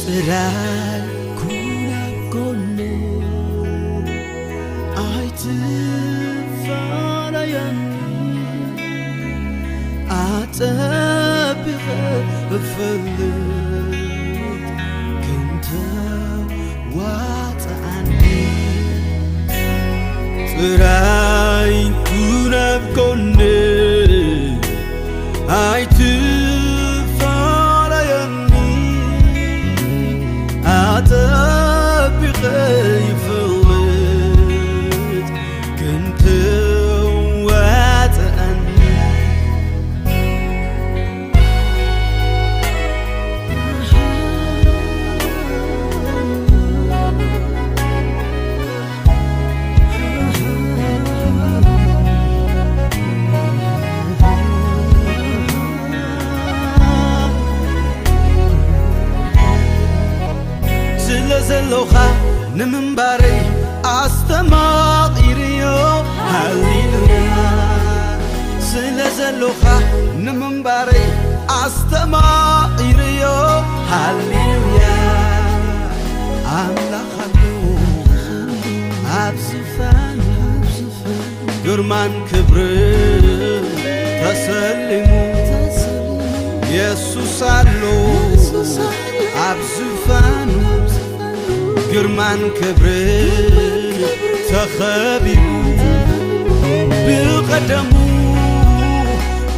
ጥራይ ኩን ኣብ ጎነይ፣ ኣይትፋለየኒ። ኣጸቢቐ እፈልጥ ክንተ ዋጽኣኒ። ጥራይ ኩን ኣብ ጎነይ፣ ኣይትፋለየኒ። ኣጸቢቐ ይፈልጥ ክንተ ዋጽኣኒ። ስለ ዘሎኻ ንምንባረይ ኣስተማቒርዮ። ሃሌሉያ። ስለ ዘሎኻ ንምንባረይ ኣስተማቒርዮ። ሃሌሉያ። ኣምላኽ ኣሎ ኣብ ዝፋኑ፣ ግርማን ክብርን ተሰሊሙ። የሱስ ኣሎ ኣብ ዝፋኑ፣ ግርማን ክብርን ተኸቢቡ። ብቐደሙ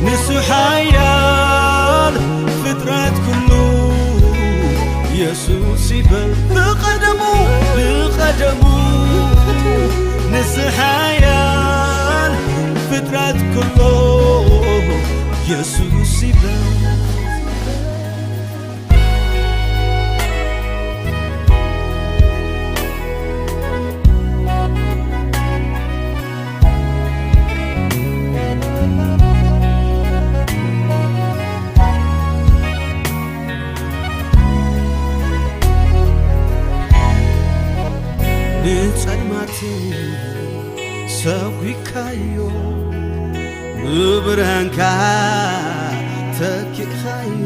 ንሱ ሓያል ፍጥረት ኩሉ የሱስ ይበል። ብቐደሙ፣ ብቐደሙ ንሱ ሓያል ፍጥረት ኩሉ የሱስ ይበል። ንጸልማት ሰጒግካዮ፣ ብብርሃንካ ተኪእካዮ።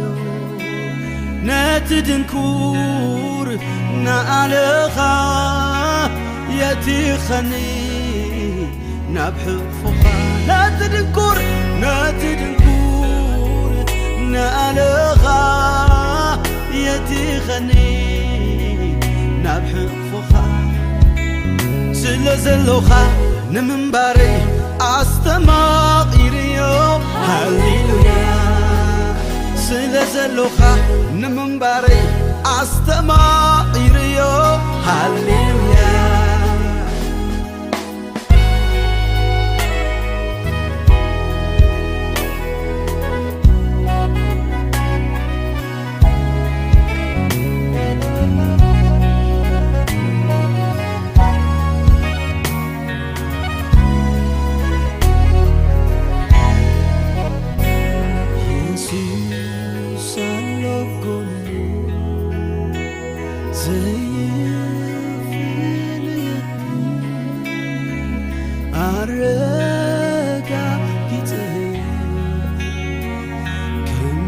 ነቲ ድንኩር ንኣለኻ የቲኸኒ ናብ ሕቕፎኻ። ነቲ ድንኩር፣ ነቲ ድንኩር ንኣለኻ የቲኸኒ ናብ ሕቕፎኻ። ስለ ዘሎኻ ንምንባረይ ኣስተማቒርዮ። ሃሌሉያ። ስለ ዘሎኻ ንምንባረይ ኣስተማቒርዮ። ሃሌሉያ። የሱስ ኣሎ ጎነይ፣ ዘይፍለየኒ፣ ኣረጋጊጸ ከም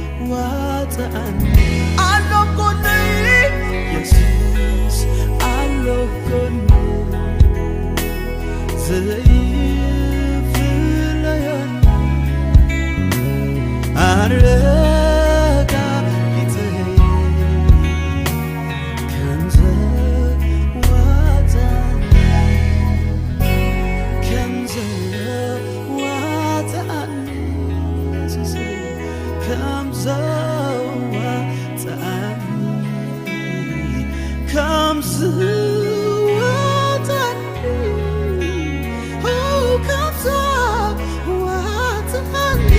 ዘዋጽኣኒ። ኣሎ ጎነይ፣ የሱስ ኣሎ ጎነይ፣ ዘይፍለየኒ፣ ኣረጋጊጸ ከም ዘዋጽኣኒ፣ ከም ዘዋጽኣኒ፣ የሱሰይ፣ ከም ዘዋጽኣኒ፣ ከም ዘዋጽኣኒ፣ ኦ፣ ከም ዘዋጽኣኒ።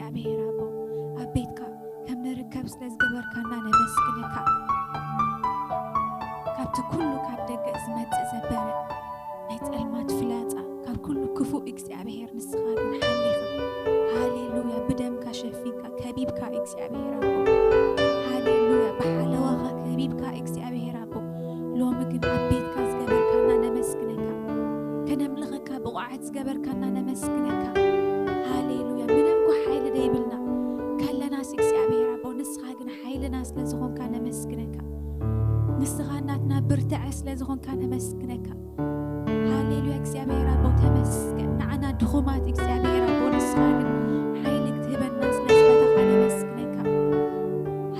እግዚኣብሔር ኣቦ፣ ኣብ ቤትካ ከም ንርከብ ስለ ዝገበርካና ነመስግነካ። ካብቲ ኩሉ ካብ ደገ ዝመጽእ ዘበረ ናይ ጸልማት ፍላጻ፣ ካብ ኩሉ ክፉእ እግዚኣብሔር ንስኻ ግን ሓሊኻ፣ ሃሌሉያ፣ ብደምካ ሸፊንካ፣ ከቢብካ እግዚኣብሔር ኣቦ፣ ሃሌሉያ፣ ብሓለዋኻ ከቢብካ እግዚኣብሔር ኣቦ፣ ሎሚ ግን ኣብ ቤትካ ዝገበርካና ነመስግነካ። ከነምልኸካ ብቑዓት ዝገበርካና ነመስግነካ። ሃሌሉያ፣ ምንም እኳ ሓይሊ ደይብልና ከለናስ እግዚኣብሔር ኣቦ፣ ንስኻ ግን ሓይልና ስለ ዝኾንካ ነመስግነካ። ንስኻ ናትና ብርትዐ ስለ ዝኾንካ ነመስግነካ። ሃሌሉያ፣ እግዚኣብሔር ኣቦ ተመስገን። ንዓና ድኹማት እግዚኣብሔር ኣቦ፣ ንስኻ ግን ሓይሊ ክትህበና ስለ ዝፈተኻ ነመስግነካ።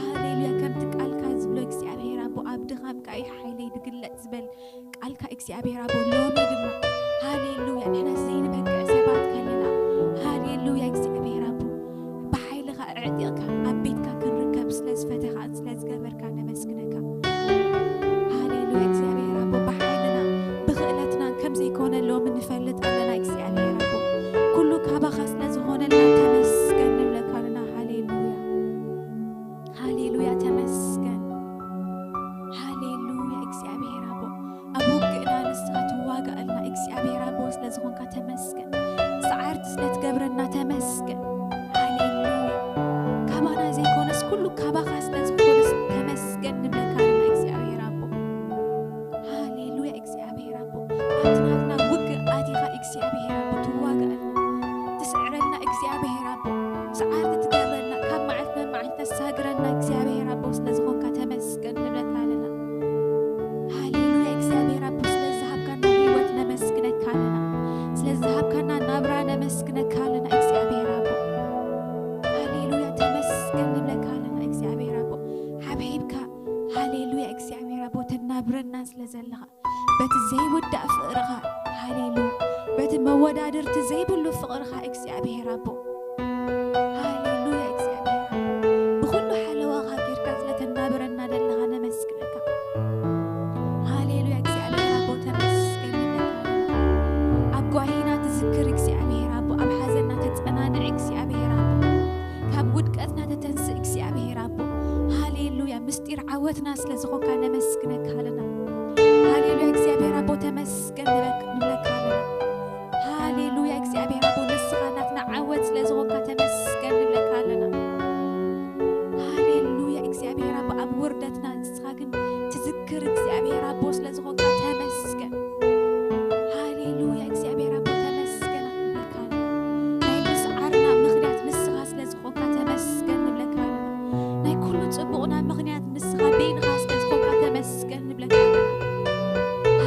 ሃሌሉያ፣ ከምቲ ቃልካ ዝብሎ እግዚኣብሔር ኣቦ፣ ኣብ ድኻም ከኣ ሓይለይ ድግለጽ ዝበል ቃልካ እግዚኣብሔር ኣቦ፣ ሎሚ ድማ ሃሌሉያ፣ ንሕና ዘይንበቅዕ ሰባት ከለና፣ ሃሌሉያ፣ እግዚኣብሔር ኣቦ፣ ብሓይልኻ ኣዕጢቕካ ኣብ ቤትካ ክንርከብ ስለ ዝፈተኻ ስለ ዝገበርካ ነመስግነካ። ሃሌሉያ፣ እግዚኣብሔር ኣቦ፣ ብሓይልና ብኽእለትናን ከም ዘይኮነ ሎሚ ንፈልጥ ኣለና። እግዚኣብሔር ኣቦ፣ ኩሉ ካባኻ ስለ ዝኾነልና ተመስገን ንብለካ ኣለና። ሃሌሉያ፣ ሃሌሉያ፣ ተመስገን። ሃሌሉያ፣ እግዚኣብሔር ኣቦ፣ ኣብ ውግእና ንስኻ ትዋጋኣልና እግዚኣብሔር ኣቦ ስለ ዝኾንካ ተመስገን። ሰዓርቲ ስለ ትገብረና ተመስገን። ሃሌሉያ፣ ካባና ዘይኮነስ ኩሉ ካባኻ ስለ ዝኾነስ ተመስገን ንብለካ ኣለና እግዚኣብሔር ኣቦ። ሃሌሉያ፣ እግዚኣብሔር ኣቦ፣ ኣብቲ ናትና ውግእ ኣቲኻ እግዚኣብሔር ኣቦ ትዋጋኣልና፣ ትስዕረልና እግዚኣብሔር ኣቦ፣ ሰዓርቲ ትገብረልና፣ ካብ መዓልቲ ናብ መዓልቲ ተሳግረና እግዚኣብሔር ኣቦ ስለ ዝኾንካ ተመስገን ንብለካ ኣለና። ሃሌሉያ፣ እግዚኣብሔር ኣቦ፣ ስለ ዝሃብካና ህይወት ነመስግነካ ኣለና። ስለ ዝሃብካና ናብራ ነመስግነካ ኣለና እግዚኣብሔር ኣቦ። ሃሌሉያ፣ ተመስገን ንብለካ ኣለና እግዚኣብሔር ኣቦ። ሓብሒብካ፣ ሃሌሉያ፣ እግዚኣብሔር ኣቦ፣ ተናብረና ስለ ዘለኻ፣ በቲ ዘይውዳእ ፍቕርኻ፣ ሃሌሉያ፣ በቲ መወዳድርቲ ዘይብሉ ፍቕርኻ እግዚኣብሔር ኣቦ፣ ሃሌሉያ፣ እግዚኣብሔር ኣቦ፣ ብኹሉ ሓለዋኻ ጌርካ ስለተናብረና ዘለኻ ነመስግነካ። ሃሌሉያ፣ እግዚኣብሔር ኣቦ፣ ተመስገን ንብለካ ኣለና። ኣብ ጓሂና ትዝክር እግዚኣብሔር ኣቦ፣ ኣብ ሓዘንና ተጸናንዕ እግዚኣብሔር ኣቦ፣ ካብ ውድቀትና ተተንስእ እግዚኣብሔር ኣቦ፣ ሃሌሉያ፣ ምስጢር ዓወትና ስለ ዝኾንካ ነመስግነካ ኣለና። ሃሌሉያ፣ እግዚኣብሔር ኣቦ፣ ተመስገን ንበክ-፣ ንብለካ ኣለና። ሃሌሉያ፣ እግዚኣብሔር ኣቦ፣ ንስኻ ናትና ዓወት ስለ ዝኾንካ ተመስገን ንብለካ ኣለና። ሃሌሉያ፣ እግዚኣብሔር ኣቦ፣ ኣብ ውርደትና ንስኻ ግን ትዝክር እግዚኣብሔር ኣቦ ስለ ዝኾንካ ተመስገን። ሃሌሉያ፣ እግዚኣብሔር ኣቦ፣ ተመስገን ንብለካ ኣለና። ናይ ምስዓርና ምኽንያት ንስኻ ስለ ዝኾንካ ተመስገን ንብለካ ኣለና። ናይ ኩሉ ጽቡቕና ምኽንያት ንስኻ በይንኻ ስለ ዝኾንካ ተመስገን ንብለካ ኣለና።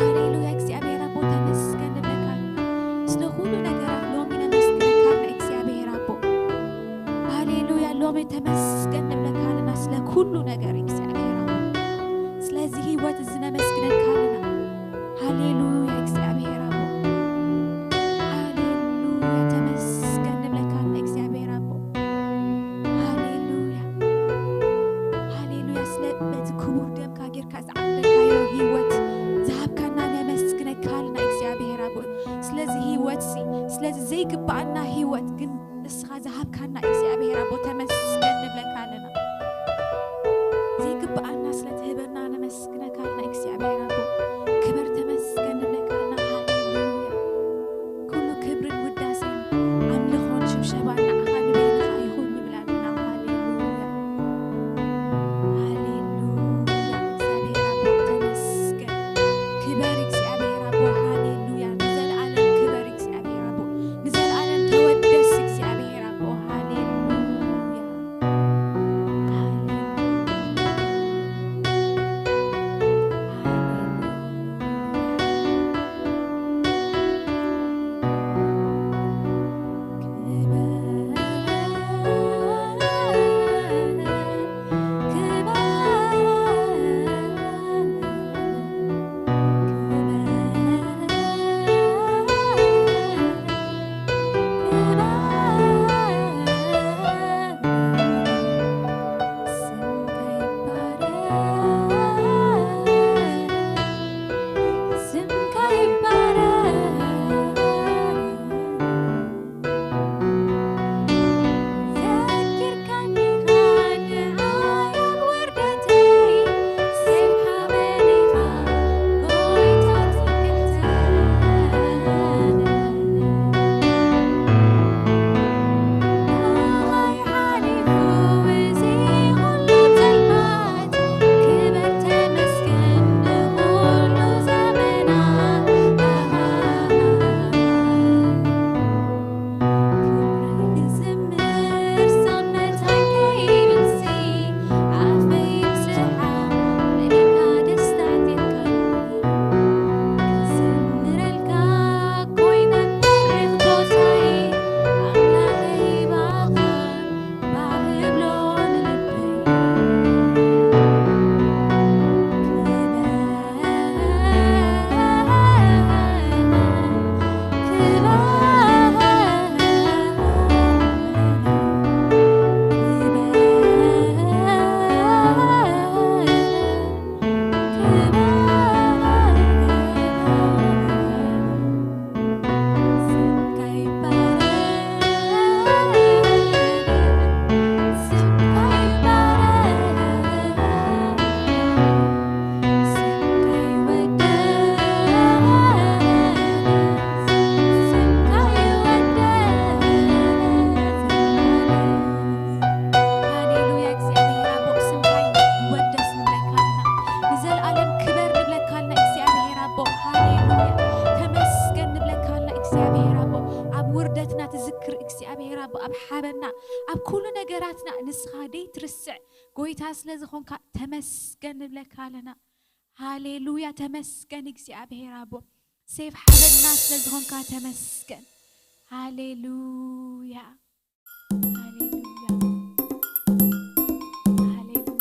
ሃሌሉያ፣ እግዚኣብሔር ኣቦ፣ ተመስገን ንብለካ ኣለና። ስለ ኩሉ ነገራት ሎሚ ነመስግነካ ኣለና እግዚኣብሔር ኣቦ። ሃሌሉያ፣ ሎሚ ተመስገን ንብለካ ኣለና ስለ ኩሉ ነገር እግዚኣብሔር ኣቦ። ስለዚ ህይወት እዚ ነመስግነካ ኣለና። ሃሌሉያ፣ እግዚኣብሔር ኣቦ። ሃሌሉያ፣ ተመስገን ንብለካ ኣለና እግዚኣብሔር ኣቦ። ሃሌሉያ፣ ሃሌሉያ፣ ስለ በቲ ክቡር ደምካ ጌርካ ዝዓደግካዮ ህይወት ዝሃብካና ነመስግነካ ኣለና እግዚኣብሔር ኣቦ። ስለዚ ህይወት ሲ፣ ስለዚ ዘይግብኣና ህይወት ግን ንስኻ ዝሃብካና እግዚኣብሔር ኣቦ ተመስገን ንብለካ ኣለና። ዘይግብኣና ስለ ትህበና ነመስግነካ ኣለና እግዚኣብሔር ኣቦ። ክበር ተመስገን ንብለካ ኣለና። ሃሌሉያ። ኩሉ ክብርን ውዳሴን ኣምልኾን ሽብሸባን ንዓኻ ንበይንኻ ይኹን ንብል ኣለና። ሃሌሉያ። ሃሌሉያ። እግዚኣብሔር ኣቦ ተመስገን። ክበር እግዚኣብሔር ኣቦ። ሃሌሉያ። ንዘለኣለም ክበር እግዚኣብሔር ኣቦ። ንዘለኣለም ተወደስ እግዚኣብሔር ኣቦ። ሃሌሉያ። እግዚኣብሔር ኣቦ ኣብ ሓበና ኣብ ኩሉ ነገራትና ንስኻ ደይትርስዕ ጎይታ ስለ ዝኾንካ ተመስገን ንብለካ ኣለና። ሃሌሉያ ተመስገን እግዚኣብሔር ኣቦ ሴፍ ሓበና ስለ ዝኾንካ ተመስገን። ሃሌሉያ ሃሌሉያ ሃሌሉያ።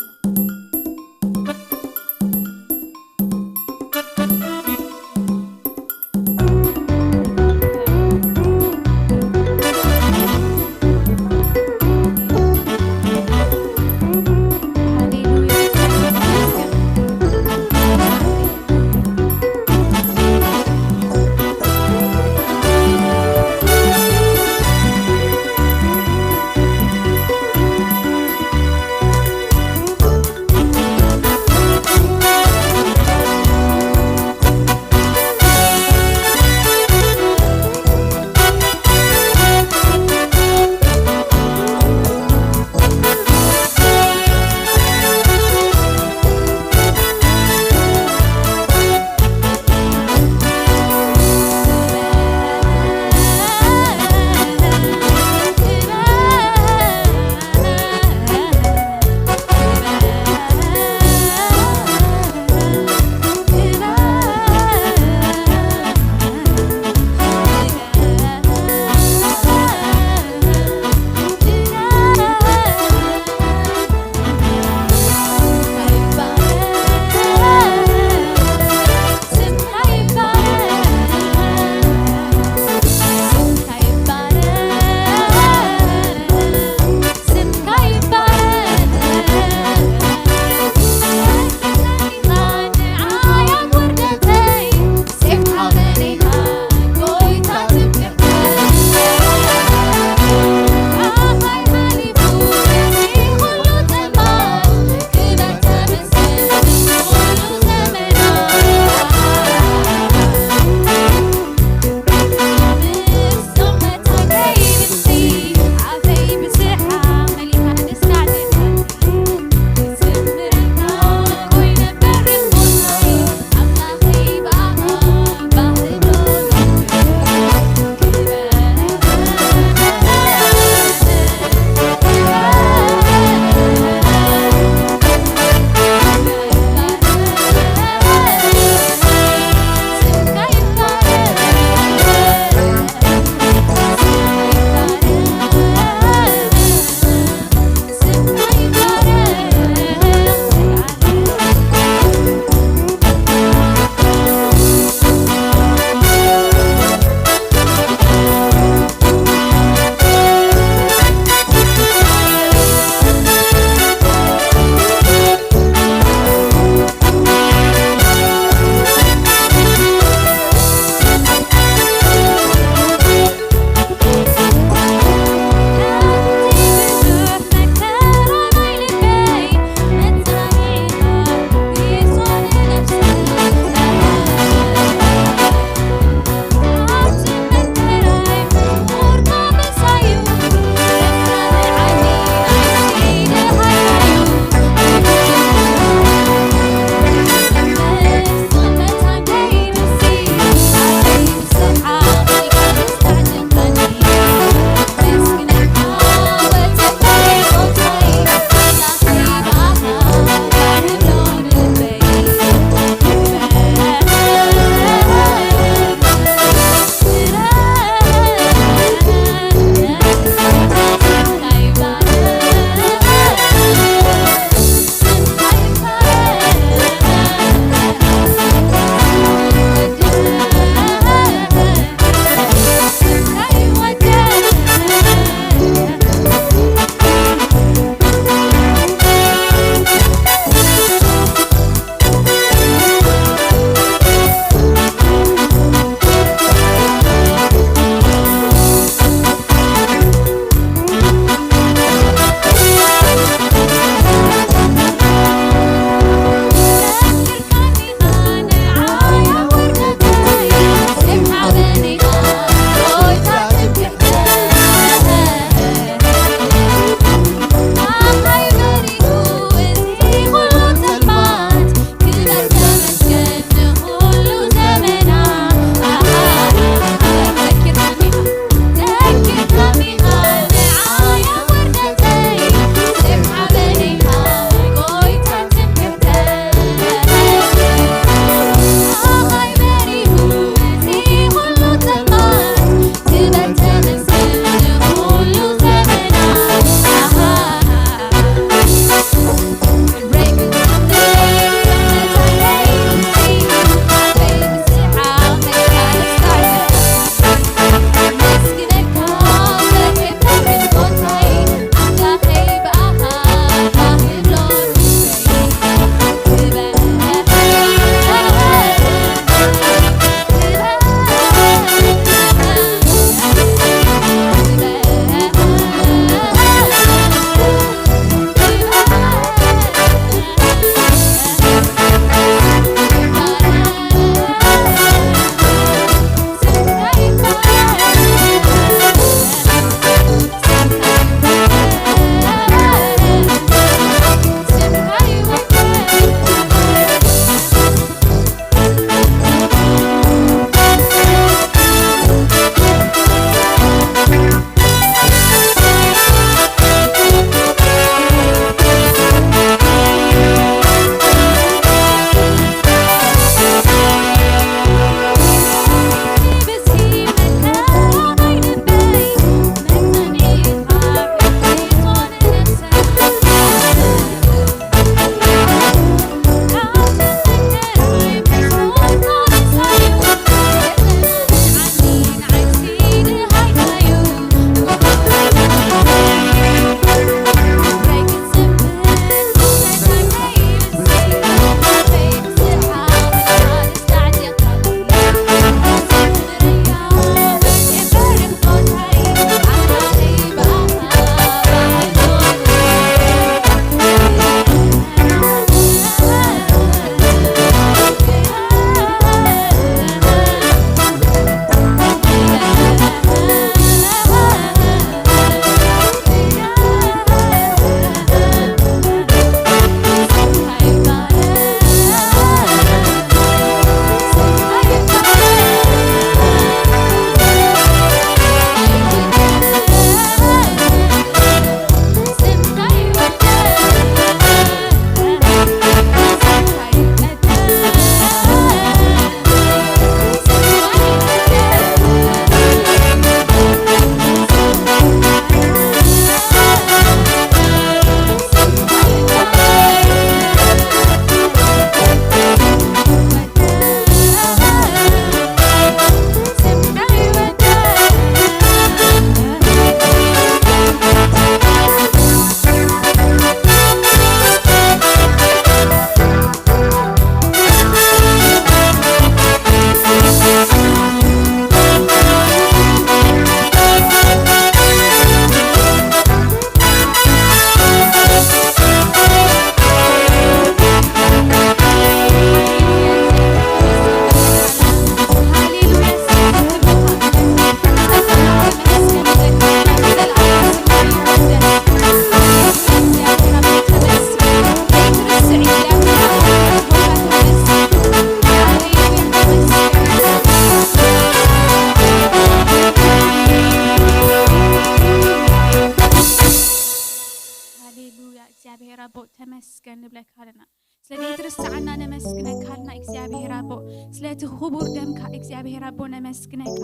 እግዚኣብሔር ኣቦ ተመስገን ንብለካ ኣለና። ስለ ዘይትርስዓና ነመስግነካ ኣለና እግዚኣብሔር ኣቦ። ስለቲ ክቡር ደምካ እግዚኣብሔር ኣቦ ነመስግነካ።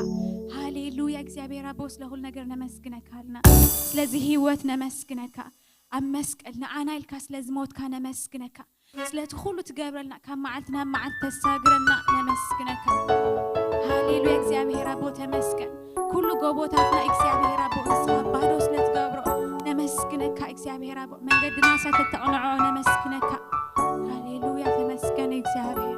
ሃሌሉያ እግዚኣብሔር ኣቦ፣ ስለ ኩሉ ነገር ነመስግነካ ኣለና። ስለዚ ህይወት ነመስግነካ። ኣብ መስቀል ንዓና ኢልካ ስለ ዝሞትካ ነመስግነካ። ስለቲ ኩሉ ትገብረልና፣ ካብ መዓልቲ ናብ መዓልቲ ተሳግረና ነመስግነካ። ሃሌሉያ እግዚኣብሔር ኣቦ ተመስገን። ኩሉ ጎቦታትና እግዚኣብሔር ኣቦ ንስኻ ባዶ ስለ ትገብሮ ነመስግነካ እግዚኣብሔር ኣቦ። መንገድና ስለ ተቕንዖ ነመስግነካ። ሃሌሉያ ተመስገን እግዚኣብሔር።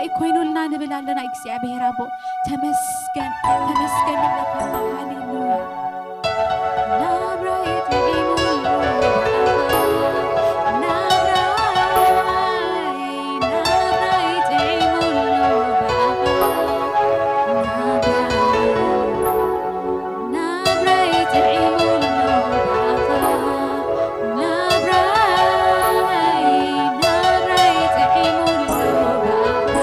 ኣይኮይኑልና ንብል ኣለና። እግዚኣብሔር ኣቦ ተመስገን፣ ተመስገን ንብለካ ኣለና። ሃሌሉያ። ናብራይ ጥዒሙሉ ብኣኻ፣ ናብራይ፣ ናብራይ ጥዒሙሉ ብኣኻ፣ ናብራይ፣ ናብራይ ጥዒሙሉ ብኣኻ፣ ናብራይ፣ ናብራይ ጥዒሙሉ ብኣኻ።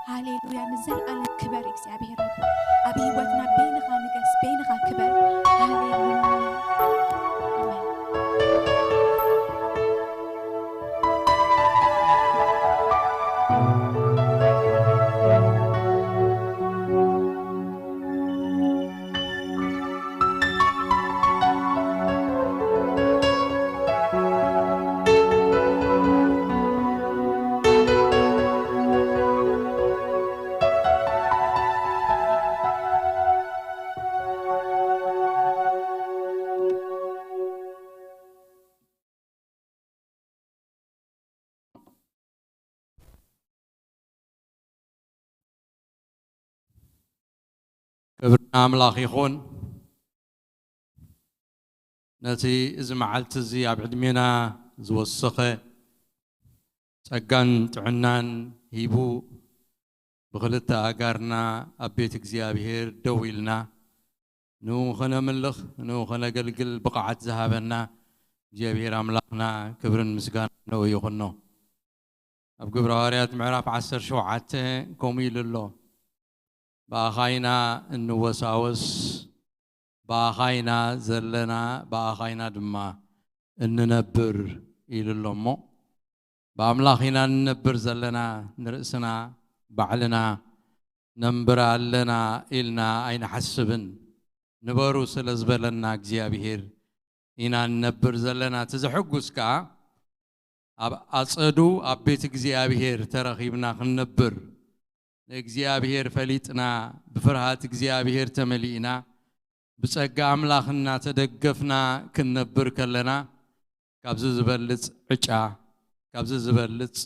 ሃሌሉያ፣ ንዘለኣለም ክበር እግዚኣብሔር ኣቦ። ኣብ ህይወትና በይንኻ ንገስ፣ በይንኻ ክበር። ሃሌሉያ። ኣሜን። ክብሪ ንኣምላኽ ይኹን። ነቲ እዚ መዓልቲ እዚ ኣብ ዕድሜና ዝወሰኸ ጸጋን ጥዕናን ሂቡ፣ ብኽልተ ኣእጋርና ኣብ ቤት እግዚኣብሔር ደው ኢልና፣ ንኡ ኸነምልኽ፣ ንኡ ኸነገልግል ብቕዓት ዝሃበና እግዚኣብሔር ኣምላኽና ክብርን ምስጋናን ንኡ ይኹኖ። ኣብ ግብረ ሃዋርያት ምዕራፍ ዓሰርተ ሸውዓተ ከምኡ ኢሉ ኣሎ፣ "ብኣኻ ኢና እንወሳወስ፣ ብኣኻ ኢና ዘለና፣ ብኣኻ ኢና ድማ እንነብር" ኢሉ ኣሎ። እሞ ብኣምላኽ ኢና እንነብር ዘለና፣ ንርእስና ባዕልና ነንብር ኣለና ኢልና ኣይንሓስብን። ንበሩ ስለ ዝበለና እግዚኣብሔር ኢና እንነብር ዘለና። እቲ ዘሐጉስ ከኣ ኣብ ኣጸዱ ኣብ ቤት እግዚኣብሔር ተረኺብና ክንነብር፣ ንእግዚኣብሔር ፈሊጥና፣ ብፍርሃት እግዚኣብሔር ተመሊእና፣ ብጸጋ ኣምላኽ እናተደገፍና ክንነብር ከለና፣ ካብዚ ዝበልጽ ዕጫ፣ ካብዚ ዝበልጽ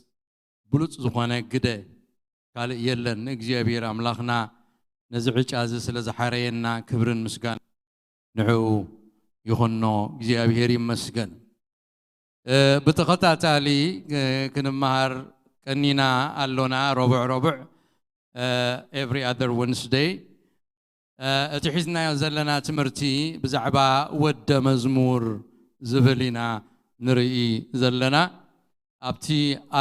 ብሉጽ ዝኾነ ግደ ካልእ የለን። ንእግዚኣብሔር ኣምላኽና ነዚ ዕጫ እዚ ስለ ዝሓረየና ክብርን ምስጋና ንዕኡ ይኹኖ። እግዚኣብሔር ይመስገን። እ፣ ብተኸታታሊ፣ እ፣ ክንመሃር ቀኒና ኣሎና። ረቡዕ ረቡዕ፣ እ፣ every other Wednesday። እ፣ እቲ ሒዝናዮ ዘለና ትምህርቲ ብዛዕባ ወደ መዝሙር ዝብል ኢና ንርኢ ዘለና። ኣብቲ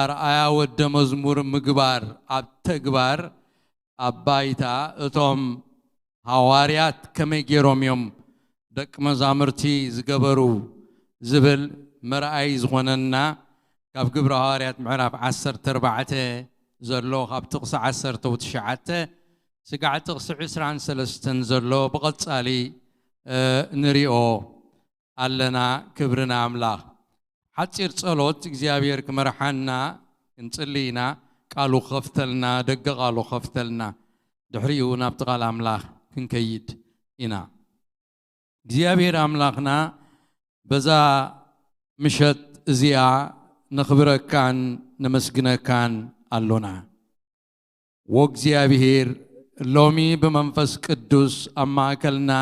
ኣርኣያ ወደ መዝሙር ምግባር ኣብ ተግባር ኣብ ባይታ እቶም ሃዋርያት ከመይ ገይሮም እዮም ደቂ መዛሙርቲ ዝገበሩ ዝብል መርኣይ ዝኾነና ካብ ግብረ ሃዋርያት ምዕራፍ ዓሰርተ ኣርባዕተ ዘሎ ካብ ጥቕሲ ዓሰርተ ወትሽዓተ ስጋዕ ጥቕሲ ዕስራን ሰለስተን ዘሎ ብቐጻሊ፣ እ፣ ንሪኦ ኣለና። ክብሪ ንኣምላኽ። ሓጺር ጸሎት እግዚኣብሔር ክመርሓና ክንጽሊ ኢና። ቃሉ ክኸፍተልና፣ ደገ ቃሉ ክኸፍተልና፣ ድሕሪኡ ናብቲ ቃል ኣምላኽ ክንከይድ ኢና። እግዚኣብሔር ኣምላኽና፣ በዛ ምሸት እዚኣ ነኽብረካን ነመስግነካን ኣሎና። ወእግዚኣብሔር፣ ሎሚ ብመንፈስ ቅዱስ ኣብ ማእከልና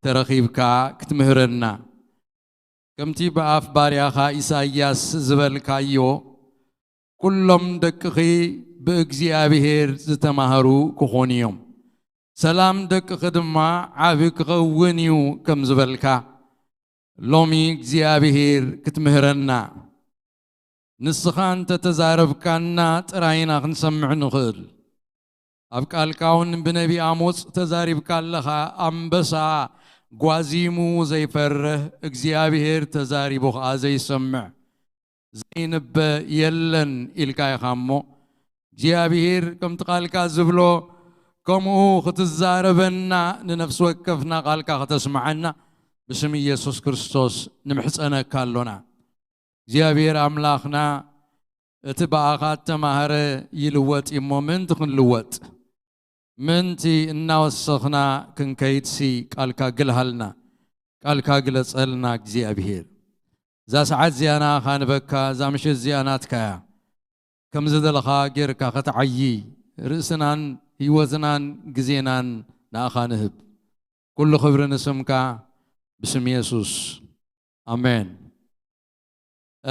ተረኺብካ ክትምህረና፣ ከምቲ ብኣፍ ባርያኻ ኢሳይያስ ዝበልካዮ፣ "ኩሎም ደቅኺ ብእግዚኣብሔር ዝተማህሩ ክኾኑ እዮም፣ ሰላም ደቅኺ ድማ ዓቢ ክኸውን እዩ ከም ዝበልካ፣ ሎሚ እግዚኣብሄር ክትምህረና። ንስኻ እንተ ተዛረብካና ጥራይ ኢና ክንሰምዕ ንኽእል። ኣብ ቃልካ እውን ብነቢ ኣሞጽ ተዛሪብካ ኣለኻ። ኣንበሳ ጓዚሙ ዘይፈርህ፣ እግዚኣብሄር ተዛሪቡ ኸኣ ዘይሰምዕ፣ ዘይንበ የለን ኢልካ ኢኻ እሞ፣ እግዚኣብሄር ከምቲ ቃልካ ዝብሎ፣ ከምኡ ክትዛረበና፣ ንነፍሲ ወከፍና ቃልካ ከተስምዓና፣ ብስም ኢየሱስ ክርስቶስ ንምሕጸነካ ኣሎና። እግዚኣብሔር ኣምላኽና፣ እቲ ብኣኻ እተማህረ ይልወጥ እዩ እሞ፣ ምእንቲ ክንልወጥ፣ ምእንቲ እናወሰኽና ክንከይድሲ፣ ቃልካ ግልሃልና፣ ቃልካ ግለጸልና እግዚኣብሔር። እዛ ሰዓት እዚኣ ንኣኻ ንበካ፣ እዛ ምሸት እዚኣ ናትካ እያ። ከም ዝደለኻ ጌርካ ኸትዓዪ፣ ርእስናን ህይወትናን ግዜናን ንኣኻ ንህብ። ኩሉ ክብሪ ንስምካ፣ ብስም የሱስ። ኣሜን።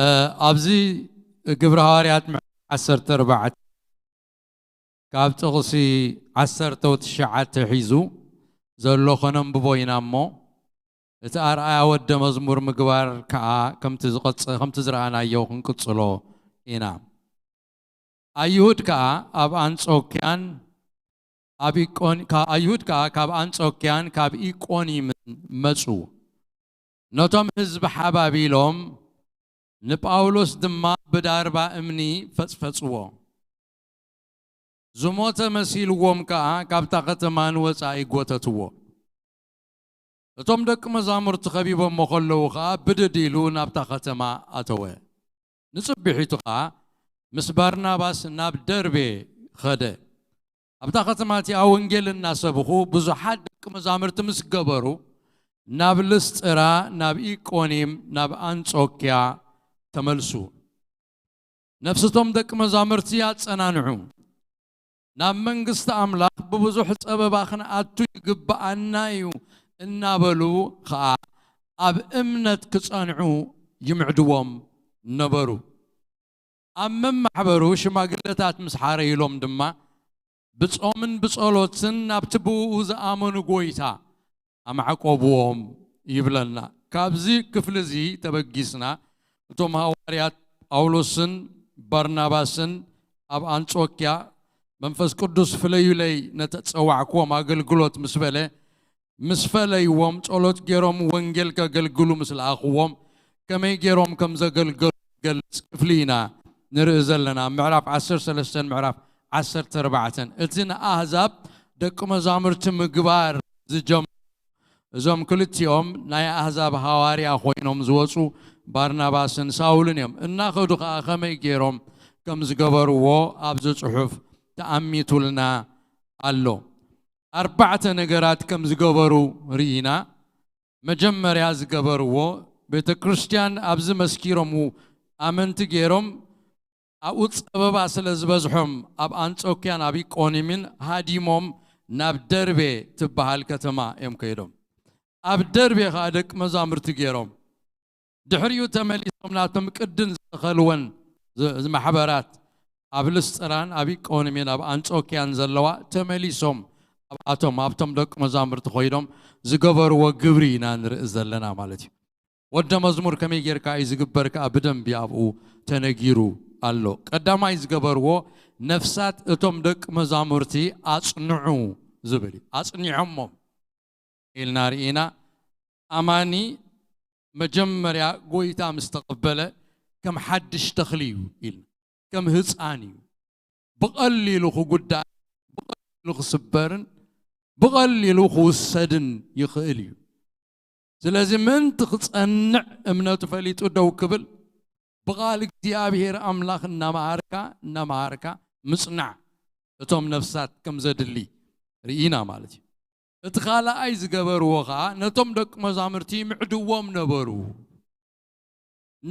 እ፣ ኣብዚ ግብሪ ሃዋርያት ምዕራፍ ዓሰርተ ኣርባዕተ ካብ ጥቕሲ ዓሰርተ ትሽዓተ ሒዙ ዘሎ ኸነንብቦ ኢና እሞ፣ እቲ ኣርኣያ ወደ መዝሙር ምግባር ከኣ ከምቲ ዝቐጸ-፣ ከምቲ ዝረኣናዮ ክንቅጽሎ ኢና። ኣይሁድ ከኣ ኣብ ኣንጾክያን ኣብ ኢቆን-፣ ካ-፣ ኣይሁድ ከኣ ካብ ኣንጾክያን ካብ ኢቆኒምን መጹ። ነቶም ህዝቢ ሓባቢሎም፣ ንጳውሎስ ድማ ብዳርባ እምኒ ፈጽፈጽዎ። ዝሞተ መሲልዎም ከኣ ካብታ ከተማ ንወጻኢ ጐተትዎ። እቶም ደቂ መዛሙርቲ ኸቢቦሞ ኸለዉ ኸኣ ብድድ ኢሉ ናብታ ኸተማ ኣተወ። ንጽቢሒቱ ኸኣ ምስ ባርናባስ ናብ ደርቤ ኸደ። ኣብታ ኸተማ እቲኣ ወንጌል እናሰብኹ ብዙሓት ደቂ መዛሙርቲ ምስ ገበሩ፣ ናብ ልስጥራ፣ ናብ ኢቆኒም፣ ናብ ኣንጾክያ ተመልሱ። ነፍስቶም ደቂ መዛሙርቲ ኣጸናንዑ። ናብ መንግስቲ ኣምላኽ ብብዙሕ ጸበባ ክንኣቱ ይግብኣና እዩ እናበሉ ኸኣ ኣብ እምነት ክጸንዑ ይምዕድዎም ነበሩ። ኣብ መማሕበሩ ሽማግለታት ምስ ሓረዩሎም ድማ፣ ብጾምን ብጸሎትን ናብቲ ብእኡ ዝኣመኑ ጐይታ ኣማዕቆብዎም ይብለና። ካብዚ ክፍሊ እዚ ተበጊስና፣ እቶም ሃዋርያት ጳውሎስን ባርናባስን ኣብ ኣንጾክያ፣ መንፈስ ቅዱስ ፍለዩለይ ነተጸዋዕክዎም ኣገልግሎት ምስ በለ፣ ምስ ፈለይዎም፣ ጸሎት ገይሮም ወንጌል ከገልግሉ ምስ ለኣኽዎም፣ ከመይ ገይሮም ከም ዘገልገሉ ዝገልጽ ክፍሊ ኢና ንርኢ ዘለና። ምዕራፍ ዓሰርተ ሰለስተን ምዕራፍ ዓሰርተ ኣርባዕተን። እቲ ንኣህዛብ ደቂ መዛሙርቲ ምግባር ዝጀመሩ፣ እዞም ክልቲኦም ናይ ኣህዛብ ሃዋርያ ኮይኖም ዝወጹ ባርናባስን ሳውልን እዮም። እናኸዱ ኸኣ ከመይ ገይሮም ከም ዝገበርዎ ኣብዚ ጽሑፍ ተኣሚቱልና ኣሎ። ኣርባዕተ ነገራት ከም ዝገበሩ ርኢና። መጀመርያ ዝገበርዎ፣ ቤተ ክርስቲያን ኣብዚ መስኪሮም ኣመንቲ ገይሮም፣ ኣብኡ ጸበባ ስለ ዝበዝሖም፣ ኣብ ኣንጾክያን ኣብ ኢቆንዩምን ሃዲሞም ናብ ደርቤ ትበሃል ከተማ እዮም ከይዶም። ኣብ ደርቤ ኸኣ ደቂ መዛሙርቲ ገይሮም። ድሕሪኡ ተመሊሶም ናቶም ቅድን ዝተኸልወን ዝ-፣ ማሕበራት ኣብ ልስጥራን ኣብ ኢቆንዩምን ኣብ ኣንጾክያን ዘለዋ ተመሊሶም ኣብኣቶም፣ ኣብቶም ደቂ መዛሙርቲ ኮይዶም ዝገበርዎ ግብሪ ኢና ንርኢ ዘለና ማለት እዩ። ወደ መዝሙር ከመይ ጌርካ እዩ ዝግበር ከኣ ብደንቢ ኣብኡ ተነጊሩ ኣሎ። ቀዳማይ ዝገበርዎ፣ ነፍሳት እቶም ደቂ መዛሙርቲ ኣጽንዑ ዝብል እዩ። ኣጽኒዖሞም ኢልና ርኢና። ኣማኒ መጀመርያ ጎይታ ምስ ተቐበለ ከም ሓድሽ ተኽሊ እዩ ኢልና። ከም ህፃን እዩ። ብቐሊሉ ክጉዳእ፣ ብቐሊሉ ክስበርን ብቐሊሉ ክውሰድን ይኽእል እዩ። ስለዚ ምእንቲ ክጸንዕ፣ እምነቱ ፈሊጡ ደው ክብል፣ ብቓል እግዚኣብሔር ኣምላኽ እናመሃርካ፣ እናመሃርካ ምጽናዕ እቶም ነፍሳት ከም ዘድሊ ርኢና ማለት እዩ። እቲ ካልኣይ ዝገበርዎ ኸኣ፣ ነቶም ደቂ መዛሙርቲ ይምዕድዎም ነበሩ።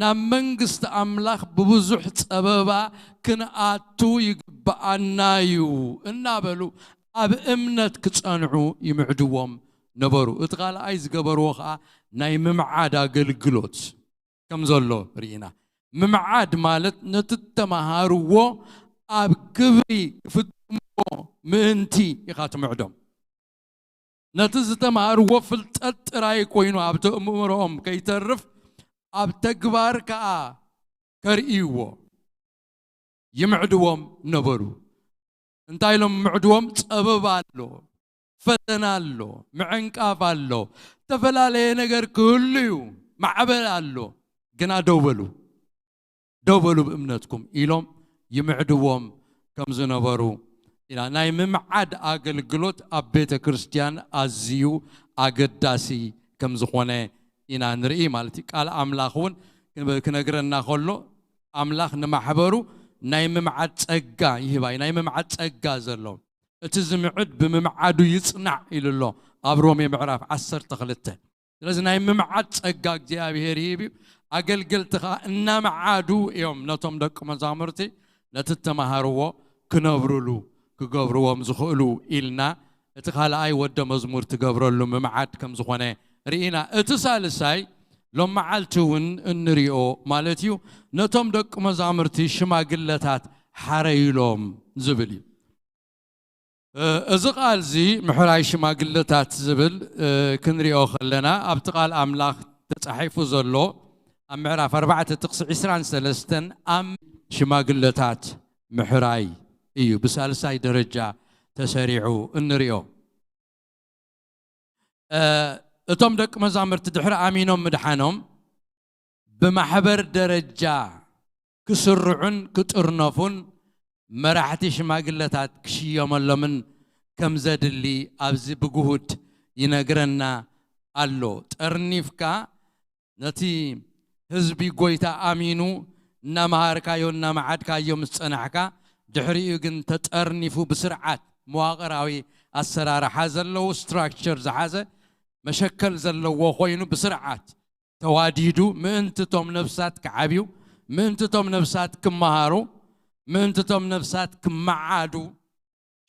ናብ መንግስቲ ኣምላኽ ብብዙሕ ጸበባ ክንኣቱ ይግብኣና እዩ እናበሉ ኣብ እምነት ክጸንዑ ይምዕድዎም ነበሩ። እቲ ካልኣይ ዝገበርዎ ኸኣ ናይ ምምዓድ ኣገልግሎት ከም ዘሎ ርኢና። ምምዓድ ማለት ነቲ እተመሃርዎ ኣብ ግብሪ ክፍጽምዎ ምእንቲ ኢኻ ትምዕዶም። ነቲ ዝተማሃርዎ ፍልጠት ጥራይ ኮይኑ ኣብቲ እምሮኦም ከይተርፍ ኣብ ተግባር ከኣ ከርእይዎ ይምዕድዎም ነበሩ። እንታይ ኢሎም ምዕድዎም? ጸበባ ኣሎ፣ ፈተና ኣሎ፣ ምዕንቃፍ ኣሎ፣ ዝተፈላለየ ነገር ክህሉ እዩ፣ ማዕበል ኣሎ፣ ግና ደው በሉ፣ ደው በሉ ብእምነትኩም ኢሎም ይምዕድዎም ከም ዝነበሩ ኢና። ናይ ምምዓድ ኣገልግሎት ኣብ ቤተ ክርስቲያን ኣዝዩ ኣገዳሲ ከም ዝኾነ ኢና ንርኢ ማለት እዩ። ቃል ኣምላኽ እውን ክነግረና ከሎ ኣምላኽ ንማሕበሩ ናይ ምምዓድ ጸጋ ይህባ እዩ። ናይ ምምዓድ ጸጋ ዘሎ እቲ ዝምዕድ ብምምዓዱ ይጽናዕ ኢሉ ኣሎ ኣብ ሮሜ ምዕራፍ ዓሰርተ ክልተ። ስለዚ ናይ ምምዓድ ጸጋ እግዚኣብሔር ይህብ እዩ። ኣገልገልቲ ኸዓ እናመዓዱ እዮም ነቶም ደቂ መዛሙርቲ ነቲ እተማሃርዎ ክነብሩሉ ክገብርዎም ዝኽእሉ ኢልና እቲ ካልኣይ ወደ መዝሙር ትገብረሉ ምምዓድ ከም ዝኾነ ርኢና። እቲ ሳልሳይ ሎም መዓልቲ እውን እንሪኦ ማለት እዩ። ነቶም ደቂ መዛሙርቲ ሽማግለታት ሓረይሎም ዝብል እዩ። እ፣ እዚ ቃል እዚ ምሕራይ ሽማግለታት ዝብል እ፣ ክንሪኦ ከለና ኣብቲ ቃል ኣምላኽ ተጻሒፉ ዘሎ ኣብ ምዕራፍ ኣርባዕተ ጥቕሲ ዕስራን ሰለስተን ኣብ ሽማግለታት ምሕራይ እዩ ብሳልሳይ ደረጃ ተሰሪዑ እንሪኦ። እ፣ እቶም ደቂ መዛሙርቲ ድሕሪ ኣሚኖም ምድሓኖም ብማሕበር ደረጃ ክስርዑን ክጥርነፉን መራሕቲ ሽማግለታት ክሽየመሎምን ከም ዘድሊ ኣብዚ ብግሁድ ይነግረና ኣሎ። ጠርኒፍካ ነቲ ህዝቢ ጎይታ ኣሚኑ እናመሃርካዮ እናመዓድካዮ ምስ ጸናሕካ ድሕሪኡ ግን ተጠርኒፉ ብስርዓት መዋቕራዊ ኣሰራርሓ ዘለዎ ስትራክቸር ዝሓዘ መሸከል ዘለዎ ኮይኑ ብስርዓት ተዋዲዱ ምእንቲ እቶም ነፍሳት ክዓብዩ ምእንቲ እቶም ነፍሳት ክመሃሩ ምእንቲ እቶም ነፍሳት ክመዓዱ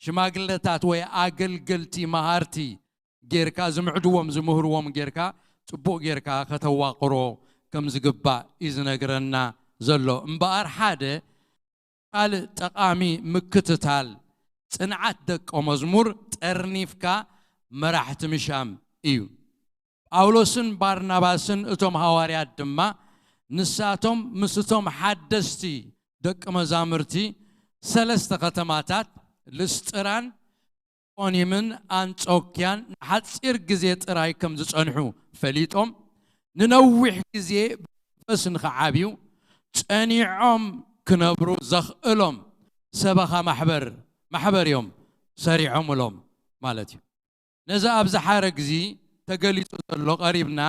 ሽማግለታት ወይ ኣገልገልቲ መሃርቲ ጌርካ ዝምዕድዎም ዝምህርዎም ጌርካ ጽቡቕ ጌርካ ከተዋቕሮ ከም ዝግባእ እዩ ዝነግረና ዘሎ። እምበኣር ሓደ ካልእ ጠቓሚ ምክትታል ጽንዓት ደቀ መዝሙር ጠርኒፍካ መራሕቲ ምሻም እዩ። ጳውሎስን ባርናባስን እቶም ሃዋርያት ድማ ንሳቶም ምስ እቶም ሓደስቲ ደቂ መዛሙርቲ ሰለስተ ከተማታት ልስጥራን ቆኒምን ኣንጾክያን ንሓጺር ግዜ ጥራይ ከም ዝጸንሑ ፈሊጦም ንነዊሕ ግዜ ብመንፈስ ንኽዓብዩ ጸኒዖም ክነብሩ ዘኽእሎም ሰበኻ ማሕበር ማሕበር እዮም ሰሪዖምሎም ማለት እዩ። ነዚ ኣብዚ ሓረግ እዚ ተገሊጹ ዘሎ ቀሪብና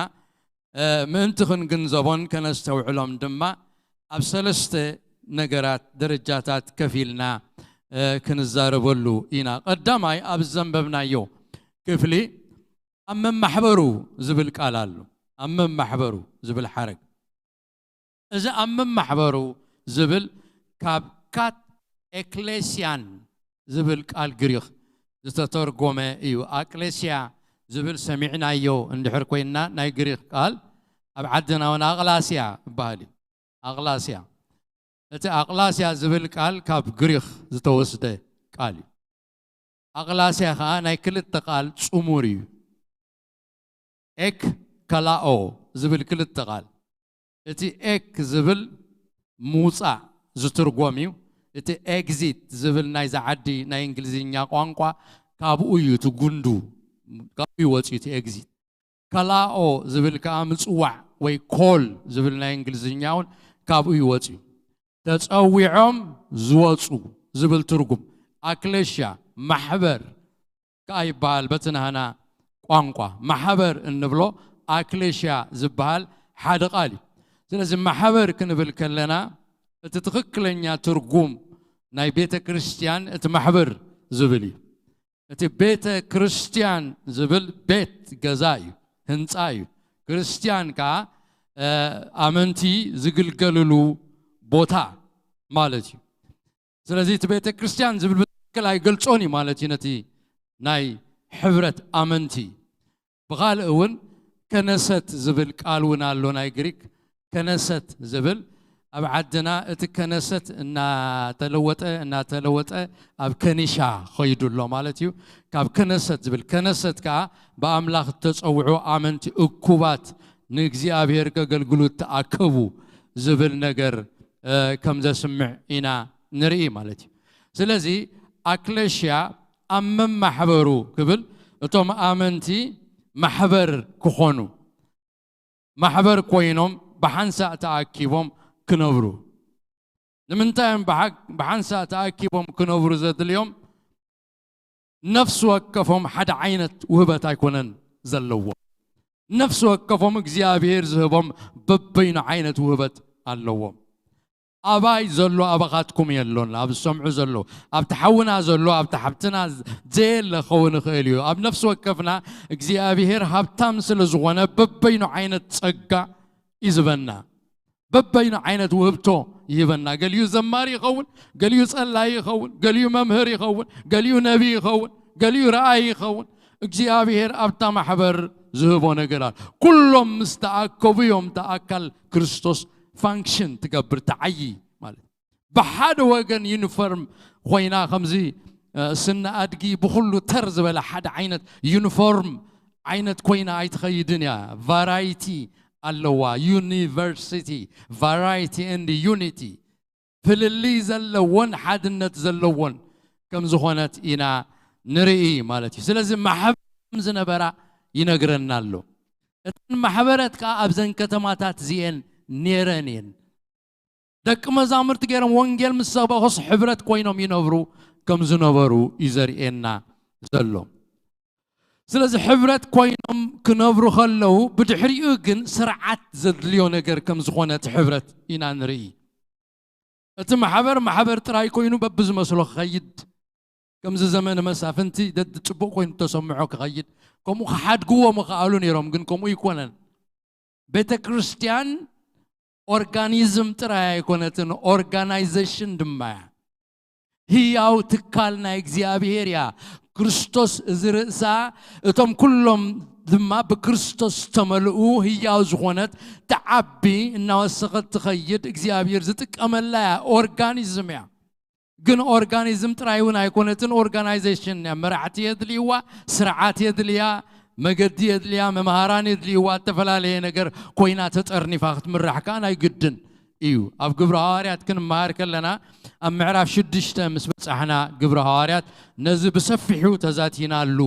ምእንቲ ክንግንዘቦን ከነስተውዕሎም ድማ ኣብ ሰለስተ ነገራት ደረጃታት ከፊልና ክንዛረበሉ ኢና። ቀዳማይ ኣብ ዘንበብናዮ ክፍሊ ኣብ መማሕበሩ ዝብል ቃል ኣሎ። ኣብ መማሕበሩ ዝብል ሓረግ እዚ ኣብ መማሕበሩ ዝብል ካብ ካት ኤክሌሲያን ዝብል ቃል ግሪኽ ዝተተርጎመ እዩ። ኣቅሌስያ ዝብል ሰሚዕናዮ እንድሕር ኮይንና ናይ ግሪኽ ቃል ኣብ ዓድና እውን ኣቅላስያ ይበሃል እዩ። ኣቅላስያ እቲ ኣቅላስያ ዝብል ቃል ካብ ግሪኽ ዝተወስደ ቃል እዩ። ኣቅላስያ ከዓ ናይ ክልተ ቃል ጽሙር እዩ። ኤክ ከላኦ ዝብል ክልተ ቃል እቲ ኤክ ዝብል ምውፃእ ዝትርጎም እዩ። እቲ ኤግዚት ዝብል ናይዛ ዓዲ ናይ እንግሊዝኛ ቋንቋ ካብኡ እዩ እቲ ጉንዱ ካብኡ እዩ ወፂኡ እቲ ኤግዚት። ከላኦ ዝብል ከዓ ምፅዋዕ ወይ ኮል ዝብል ናይ እንግሊዝኛ እውን ካብኡ እዩ ወፂኡ። ተፀዊዖም ዝወፁ ዝብል ትርጉም ኣክሌሽያ ማሕበር ከዓ ይበሃል። በቲ ናህና ቋንቋ ማሕበር እንብሎ ኣክሌሽያ ዝበሃል ሓደ ቃል እዩ። ስለዚ ማሕበር ክንብል ከለና እቲ ትኽክለኛ ትርጉም ናይ ቤተ ክርስቲያን እቲ ማሕበር ዝብል እዩ። እቲ ቤተ ክርስቲያን ዝብል ቤት ገዛ እዩ፣ ህንፃ እዩ። ክርስቲያን ከዓ ኣመንቲ ዝግልገልሉ ቦታ ማለት እዩ። ስለዚ እቲ ቤተ ክርስቲያን ዝብል ብትክክል ኣይገልጾን እዩ ማለት እዩ ነቲ ናይ ሕብረት ኣመንቲ። ብኻልእ እውን ከነሰት ዝብል ቃል እውን ኣሎ ናይ ግሪክ። ከነሰት ዝብል ኣብ ዓድና እቲ ከነሰት እናተለወጠ እናተለወጠ ኣብ ከኒሻ ኸይዱ ኣሎ ማለት እዩ። ካብ ከነሰት ዝብል፣ ከነሰት ከዓ ብኣምላኽ እተጸውዑ ኣመንቲ እኩባት ንእግዚኣብሔር ከገልግሉ እተኣከቡ ዝብል ነገር ከም ዘስምዕ ኢና ንርኢ ማለት እዩ። ስለዚ ኣክለሽያ ኣብ መማሕበሩ ክብል እቶም ኣመንቲ ማሕበር ክኾኑ፣ ማሕበር ኮይኖም ብሓንሳእ ተኣኪቦም ክነብሩ። ንምንታይ እዮም ብሓንሳእ ተኣኪቦም ክነብሩ ዘድልዮም? ነፍሲ ወከፎም ሓደ ዓይነት ውህበት ኣይኮነን ዘለዎም። ነፍሲ ወከፎም እግዚኣብሔር ዝህቦም በበይኑ ዓይነት ውህበት ኣለዎም። ኣባይ ዘሎ ኣባኻትኩም የሎን፣ ኣብ ዝሰምዑ ዘለዉ፣ ኣብቲ ሓውና ዘሎ፣ ኣብቲ ሓብትና ዘየለ ክኸውን ይኽእል እዩ። ኣብ ነፍሲ ወከፍና እግዚኣብሔር ሃብታም ስለ ዝኾነ በበይኑ ዓይነት ጸጋ እዩ ዝህበና። በበይኑ ዓይነት ውህብቶ ይህበና። ገሊኡ ዘማሪ ይኸውን፣ ገሊኡ ጸላይ ይኸውን፣ ገሊኡ መምህር ይኸውን፣ ገሊኡ ነቢ ይኸውን፣ ገሊኡ ረኣይ ይኸውን። እግዚኣብሔር ኣብታ ማሕበር ዝህቦ ነገር ኣሎ። ኩሎም ምስ ተኣከቡ እዮም እታ ኣካል ክርስቶስ ፋንክሽን ትገብር፣ ትዓዪ ማለት። ብሓደ ወገን ዩኒፎርም ኮይና ከምዚ ስነ ኣድጊ ብኹሉ ተር ዝበለ ሓደ ዓይነት ዩኒፎርም ዓይነት ኮይና ኣይትኸይድን እያ። ቫራይቲ ኣለዋ። ዩኒቨርሲቲ፣ ቫራይቲ ኤንድ ዩኒቲ፣ ፍልልይ ዘለዎን ሓድነት ዘለዎን ከም ዝኾነት ኢና ንርኢ ማለት እዩ። ስለዚ ማሕበር ከም ዝነበራ ይነግረና ኣሎ። እተን ማሕበረት ከዓ ኣብዘን ከተማታት እዚኤን ነይረን እየን። ደቂ መዛሙርቲ ገይሮም ወንጌል ምስ ሰበኹስ ሕብረት ኮይኖም ይነብሩ ከም ዝነበሩ እዩ ዘርእየና ዘሎ። ስለዚ ሕብረት ኮይኖም ክነብሩ ከለዉ ብድሕሪኡ ግን ስርዓት ዘድልዮ ነገር ከም ዝኾነ እቲ ሕብረት ኢና ንርኢ። እቲ ማሕበር ማሕበር ጥራይ ኮይኑ በብዝመስሎ ክኸይድ፣ ከምዚ ዘመነ መሳፍንቲ ደዲ ጽቡቕ ኮይኑ ተሰምዖ ክኸይድ፣ ከምኡ ክሓድግዎ ምኽኣሉ ነይሮም፣ ግን ከምኡ ኣይኮነን። ቤተ ክርስቲያን ኦርጋኒዝም ጥራይ ኣይኮነትን፣ ኦርጋናይዜሽን ድማ እያ። ህያው ትካል ናይ እግዚኣብሔር እያ። ክርስቶስ እዚ ርእሳ፣ እቶም ኩሎም ድማ ብክርስቶስ ዝተመልኡ ህያው ዝኾነት ትዓቢ እናወሰኸት ትኸይድ እግዚኣብሔር ዝጥቀመላ እያ። ኦርጋኒዝም እያ። ግን ኦርጋኒዝም ጥራይ እውን ኣይኮነትን፣ ኦርጋናይዜሽን እያ። መራሕቲ የድልይዋ፣ ስርዓት የድልያ፣ መገዲ የድልያ፣ መምሃራን የድልይዋ፣ እተፈላለየ ነገር ኮይና ተጠርኒፋ ክትምራሕ ከኣ ናይ ግድን እዩ። ኣብ ግብሪ ሃዋርያት ክንመሃር ከለና ኣብ ምዕራፍ ሽዱሽተ ምስ በጻሕና ግብሪ ሃዋርያት ነዚ ብሰፊሑ ተዛቲናሉ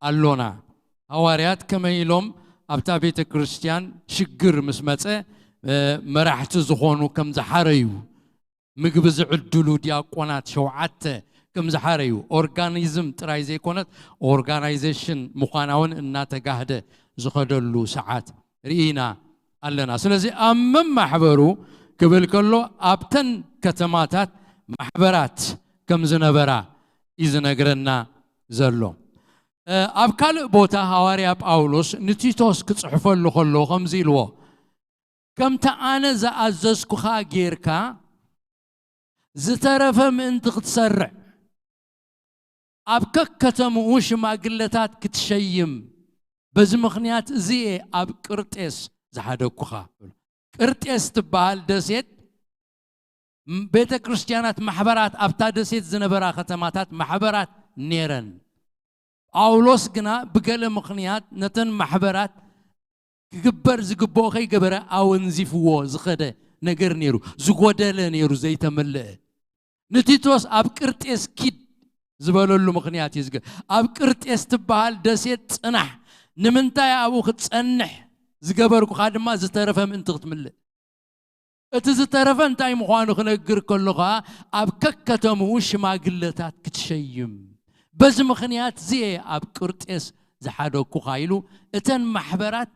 ኣሎና። ሃዋርያት ከመይ ኢሎም ኣብታ ቤተ ክርስቲያን ሽግር ምስ መጸ መራሕቲ ዝኾኑ ከም ዝሓረዩ፣ ምግቢ ዝዕድሉ ዲያቆናት ሸውዓተ ከም ዝሓረዩ፣ ኦርጋኒዝም ጥራይ ዘይኮነት ኦርጋናይዜሽን ምዃና እውን እናተጋህደ ዝኸደሉ ሰዓት ርኢና ኣለና። ስለዚ ኣብ መማሕበሩ ክብል ከሎ ኣብተን ከተማታት ማሕበራት ከም ዝነበራ እዩ ዝነግረና ዘሎ። ኣብ ካልእ ቦታ ሃዋርያ ጳውሎስ ንቲቶስ ክጽሕፈሉ ከሎ ከምዚ ኢልዎ፣ ከምቲ ኣነ ዝኣዘዝኩኻ ጌርካ ዝተረፈ ምእንቲ ክትሰርዕ ኣብ ከከተምኡ ሽማግለታት ክትሸይም፣ በዚ ምኽንያት እዚ እየ ኣብ ቅርጤስ ዝሓደግኩኻ። ቅርጤስ ትበሃል ደሴት ቤተ ክርስቲያናት ማሕበራት ኣብታ ደሴት ዝነበራ ከተማታት ማሕበራት ነይረን። ጳውሎስ ግና ብገለ ምኽንያት ነተን ማሕበራት ክግበር ዝግብኦ ከይገበረ ኣወንዚፍዎ ዝኸደ ነገር ነይሩ፣ ዝጎደለ ነይሩ፣ ዘይተመልአ። ንቲቶስ ኣብ ቅርጤስ ኪድ ዝበለሉ ምኽንያት እዩ ዝገ ኣብ ቅርጤስ ትበሃል ደሴት ጽናሕ፣ ንምንታይ ኣብኡ ክትጸንሕ ዝገበርኩኻ ድማ ዝተረፈ ምእንቲ ክትምልእ። እቲ ዝተረፈ እንታይ ምዃኑ ክነግር ከሎ ኸኣ ኣብ ከከተምኡ ሽማግለታት ክትሸይም፣ በዚ ምኽንያት እዚየ ኣብ ቅርጤስ ዝሓደግኩኻ ኢሉ እተን ማሕበራት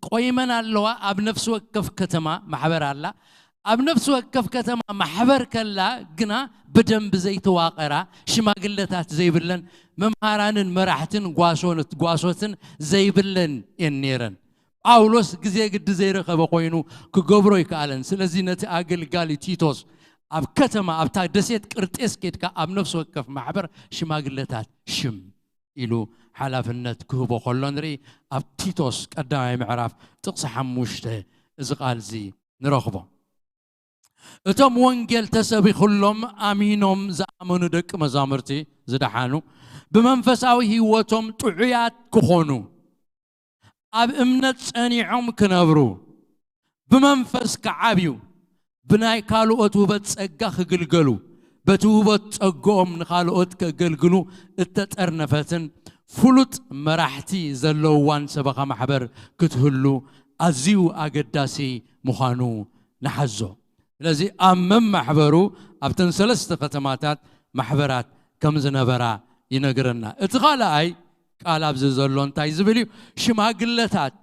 ቆይመን ኣለዋ። ኣብ ነፍሲ ወከፍ ከተማ ማሕበር ኣላ። ኣብ ነፍሲ ወከፍ ከተማ ማሕበር ከላ ግና ብደንቢ ዘይተዋቐራ፣ ሽማግለታት ዘይብለን፣ መምሃራንን መራሕትን ጓሶት ጓሶትን ዘይብለን እየን ነይረን። ጳውሎስ ግዜ ግዲ ዘይረኸበ ኮይኑ ክገብሮ ኣይከኣለን። ስለዚ ነቲ ኣገልጋሊ ቲቶስ ኣብ ከተማ ኣብታ ደሴት ቅርጤስ ኬድካ ኣብ ነፍሲ ወከፍ ማሕበር ሽማግለታት ሽም ኢሉ ሓላፍነት ክህቦ ከሎ ንርኢ። ኣብ ቲቶስ ቀዳማይ ምዕራፍ ጥቕሲ ሓሙሽተ እዚ ቃል እዚ ንረኽቦ። እቶም ወንጌል ተሰቢኹሎም ኣሚኖም ዝኣመኑ ደቂ መዛሙርቲ ዝደሓኑ፣ ብመንፈሳዊ ህይወቶም ጥዑያት ክኾኑ፣ ኣብ እምነት ጸኒዖም ክነብሩ፣ ብመንፈስ ክዓብዩ፣ ብናይ ካልኦት ውበት ጸጋ ክግልገሉ፣ በቲ ውበት ጸግኦም ንኻልኦት ከገልግሉ እተጠርነፈትን ፍሉጥ መራሕቲ ዘለውዋን ሰበኻ ማሕበር ክትህሉ ኣዝዩ ኣገዳሲ ምዃኑ ንሓዞ። ስለዚ ኣብ መማሕበሩ ኣብተን ሰለስተ ከተማታት ማሕበራት ከም ዝነበራ ይነግረና። እቲ ካልኣይ ቃል ኣብዚ ዘሎ እንታይ ዝብል እዩ? ሽማግለታት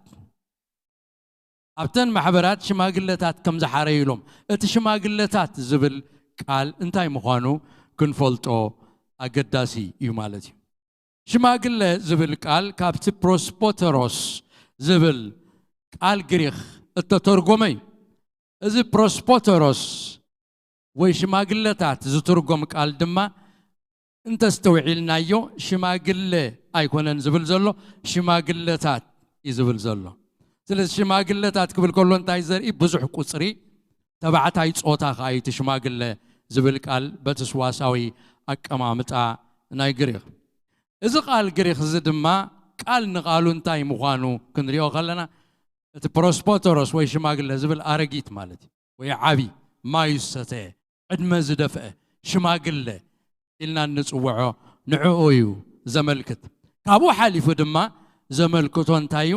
ኣብተን ማሕበራት ሽማግለታት ከም ዝሓረዩሎም፣ እቲ ሽማግለታት ዝብል ቃል እንታይ ምዃኑ ክንፈልጦ ኣገዳሲ እዩ ማለት እዩ። ሽማግለ ዝብል ቃል ካብቲ ፕሮስፖተሮስ ዝብል ቃል ግሪኽ እተተርጎመ እዩ። እዚ ፕሮስፖተሮስ ወይ ሽማግለታት ዝትርጎም ቃል ድማ እንተስተውዒልናዮ ሽማግለ ኣይኮነን ዝብል ዘሎ፣ ሽማግለታት እዩ ዝብል ዘሎ። ስለዚ ሽማግለታት ክብል ከሎ እንታይ ዘርኢ? ብዙሕ ቁፅሪ፣ ተባዕታይ ጾታ ከኣ እዩ እቲ ሽማግለ ዝብል ቃል በቲ ስዋሳዊ ኣቀማምጣ ናይ ግሪኽ። እዚ ቃል ግሪኽ እዚ ድማ ቃል ንቃሉ እንታይ ምዃኑ ክንሪኦ ከለና፣ እቲ ፕሮስፖተሮስ ወይ ሽማግለ ዝብል ኣረጊት ማለት እዩ፣ ወይ ዓቢ፣ ማዩ ዝሰተየ፣ ዕድመ ዝደፍአ ሽማግለ ኢልና እንጽውዖ ንዕኡ እዩ ዘመልክት። ካብኡ ሓሊፉ ድማ ዘመልክቶ እንታይ እዩ?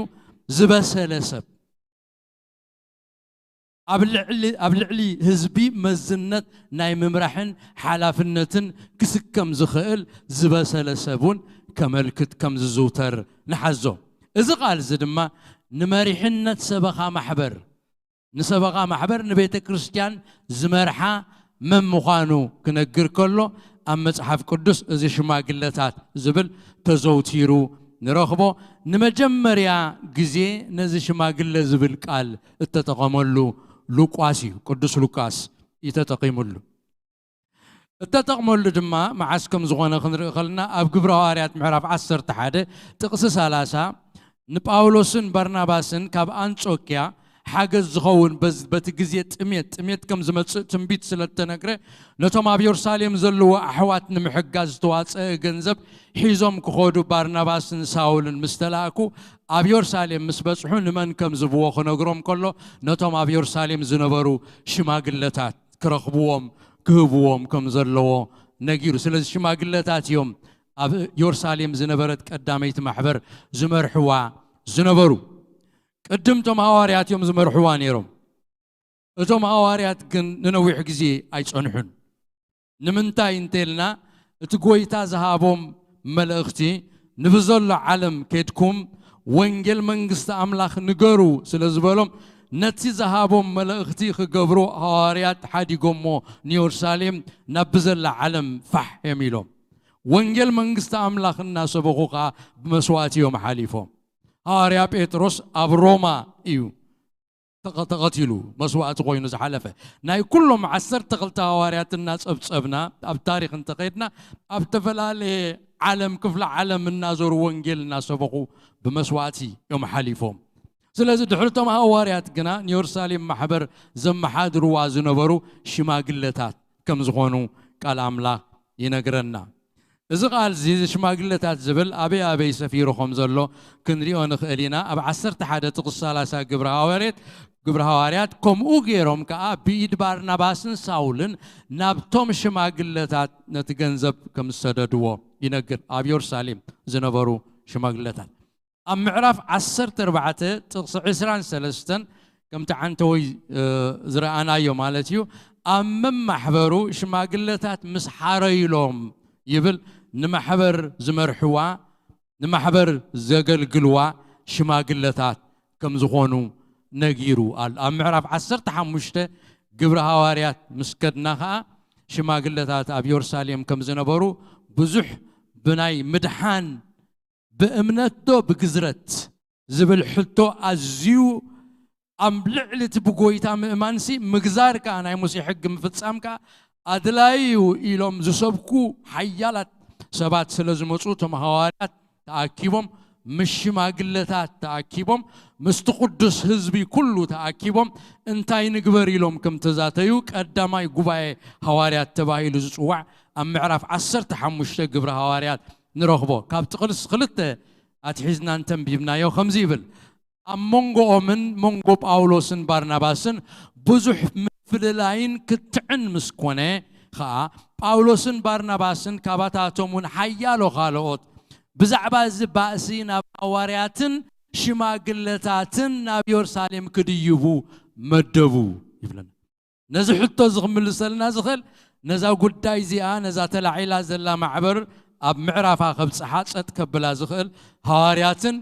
ዝበሰለ ሰብ፣ ኣብ ልዕሊ፣ ኣብ ልዕሊ ህዝቢ መዝነት ናይ ምምራሕን ሓላፍነትን ክስከም ዝኽእል ዝበሰለ ሰብ እውን ከመልክት ከም ዝዝውተር ንሓዞ። እዚ ቃል እዚ ድማ ንመሪሕነት ሰበኻ ማሕበር፣ ንሰበኻ ማሕበር፣ ንቤተ ክርስቲያን ዝመርሓ መን ምዃኑ ክነግር ከሎ፣ ኣብ መጽሓፍ ቅዱስ እዚ ሽማግለታት ዝብል ተዘውቲሩ ንረኽቦ። ንመጀመርያ ግዜ ነዚ ሽማግለ ዝብል ቃል እተጠቐመሉ ሉቃስ እዩ፣ ቅዱስ ሉቃስ እዩ ተጠቒሙሉ። እተጠቕመሉ ድማ መዓስ ከም ዝኾነ ክንርኢ ከለና፣ ኣብ ግብረ ሃዋርያት ምዕራፍ ዓሰርተ ሓደ ጥቕሲ ሰላሳ፣ ንጳውሎስን ባርናባስን ካብ ኣንጾክያ ሓገዝ ዝኸውን በዝ-፣ በቲ ግዜ ጥሜት፣ ጥሜት ከም ዝመጽእ ትንቢት ስለ እተነግረ፣ ነቶም ኣብ የሩሳሌም ዘለዉ ኣሕዋት ንምሕጋዝ ዝተዋጸአ ገንዘብ ሒዞም ክኸዱ ባርናባስን ሳውልን ምስ ተላእኩ፣ ኣብ የሩሳሌም ምስ በጽሑ ንመን ከም ዝብዎ ክነግሮም ከሎ፣ ነቶም ኣብ የሩሳሌም ዝነበሩ ሽማግለታት ክረኽብዎም፣ ክህብዎም ከም ዘለዎ ነጊሩ። ስለዚ ሽማግለታት እዮም ኣብ የሩሳሌም ዝነበረት ቀዳመይቲ ማሕበር ዝመርሕዋ ዝነበሩ። ቅድም እቶም ሃዋርያት እዮም ዝመርሕዋ ነይሮም። እቶም ሃዋርያት ግን ንነዊሕ ግዜ ኣይጸንሑን። ንምንታይ እንተልና፣ እቲ ጐይታ ዝሃቦም መልእኽቲ፣ "ንብዘሎ ዓለም ኬድኩም ወንጌል መንግስቲ ኣምላኽ ንገሩ" ስለ ዝበሎም፣ ነቲ ዝሃቦም መልእኽቲ ክገብሩ ሃዋርያት ሓዲጎሞ ንየሩሳሌም ናብ ብዘላ ዓለም ፋሕ እዮም ኢሎም። ወንጌል መንግስቲ ኣምላኽ እናሰበኹ ኸኣ ብመስዋእቲ እዮም ሓሊፎም። ሃዋርያ ጴጥሮስ ኣብ ሮማ እዩ ተቐ-፣ ተቐቲሉ፣ መስዋእቲ ኮይኑ ዝሓለፈ። ናይ ኩሎም ዓሰርተ ክልተ ሃዋርያት እናጸብጸብና ኣብ ታሪኽ እንተኸድና፣ ኣብ ዝተፈላለየ ዓለም፣ ክፍለ ዓለም እናዞሩ ወንጌል እናሰበኹ ብመስዋእቲ እዮም ሓሊፎም። ስለዚ ድሕሪ እቶም ሃዋርያት ግና ንየሩሳሌም ማሕበር ዘመሓድርዋ ዝነበሩ ሽማግለታት ከም ዝኾኑ ቃል ኣምላኽ ይነግረና። እዚ ቃል እዚ ሽማግለታት ዝብል ኣበይ ኣበይ ሰፊሩ ከም ዘሎ ክንሪኦ ንኽእል ኢና። ኣብ ዓሰርተ ሓደ ጥቕሲ ሰላሳ ግብረ ሃዋርያት፣ ግብረ ሃዋርያት፣ "ከምኡ ገይሮም ከኣ ብኢድ ባርናባስን ሳውልን ናብቶም ሽማግለታት ነቲ ገንዘብ ከም ዝሰደድዎ" ይነግር፣ ኣብ የሩሳሌም ዝነበሩ ሽማግለታት። ኣብ ምዕራፍ ዓሰርተ ኣርባዕተ ጥቕሲ ዕስራን ሰለስተን ከምቲ ዓንተወይ፣ እ፣ ዝረኣናዮ ማለት እዩ። ኣብ መማሕበሩ ሽማግለታት ምስ ሓረዩሎም ይብል፣ ንማሕበር ዝመርሕዋ፣ ንማሕበር ዘገልግልዋ ሽማግለታት ከም ዝኾኑ ነጊሩ ኣሎ። ኣብ ምዕራፍ ዓሰርተ ሓሙሽተ ግብረ ሃዋርያት ምስ ከድና ኸኣ ሽማግለታት ኣብ የሩሳሌም ከም ዝነበሩ ብዙሕ ብናይ ምድሓን ብእምነት ዶ ብግዝረት ዝብል ሕቶ ኣዝዩ ኣብ ልዕሊ እቲ ብጎይታ ምእማንሲ ምግዛር ከኣ ናይ ሙሴ ሕጊ ምፍጻም ከኣ ኣድላዪ እዩ ኢሎም ዝሰብኩ ሓያላት ሰባት ስለ ዝመጹ እቶም ሃዋርያት ተኣኪቦም ምስ ሽማግለታት ተኣኪቦም፣ ምስቲ ቅዱስ ህዝቢ ኩሉ ተኣኪቦም እንታይ ንግበር ኢሎም ከም ተዛተዩ፣ ቀዳማይ ጉባኤ ሃዋርያት ተባሂሉ ዝጽዋዕ ኣብ ምዕራፍ ዓሰርተ ሓሙሽተ ግብሪ ሃዋርያት ንረኽቦ። ካብ ጥቕልስ ክልተ ኣትሒዝና እንተንቢብናዮ ከምዚ ይብል፣ ኣብ መንጎኦምን መንጎ ጳውሎስን ባርናባስን ብዙሕ ምፍልላይን ክትዕን ምስ ኮነ ኸኣ፣ ጳውሎስን ባርናባስን ካባታቶም እውን ሓያሎ ካልኦት ብዛዕባ እዚ ባእሲ ናብ ሃዋርያትን ሽማግለታትን ናብ የሩሳሌም ክድይቡ መደቡ ይብለና። ነዚ ሕቶ እዚ ክምልሰልና ዝኽእል፣ ነዛ ጉዳይ እዚኣ፣ ነዛ ተላዒላ ዘላ ማሕበር ኣብ ምዕራፋ ከብጽሓ ጸጥ ከብላ ዝኽእል ሃዋርያትን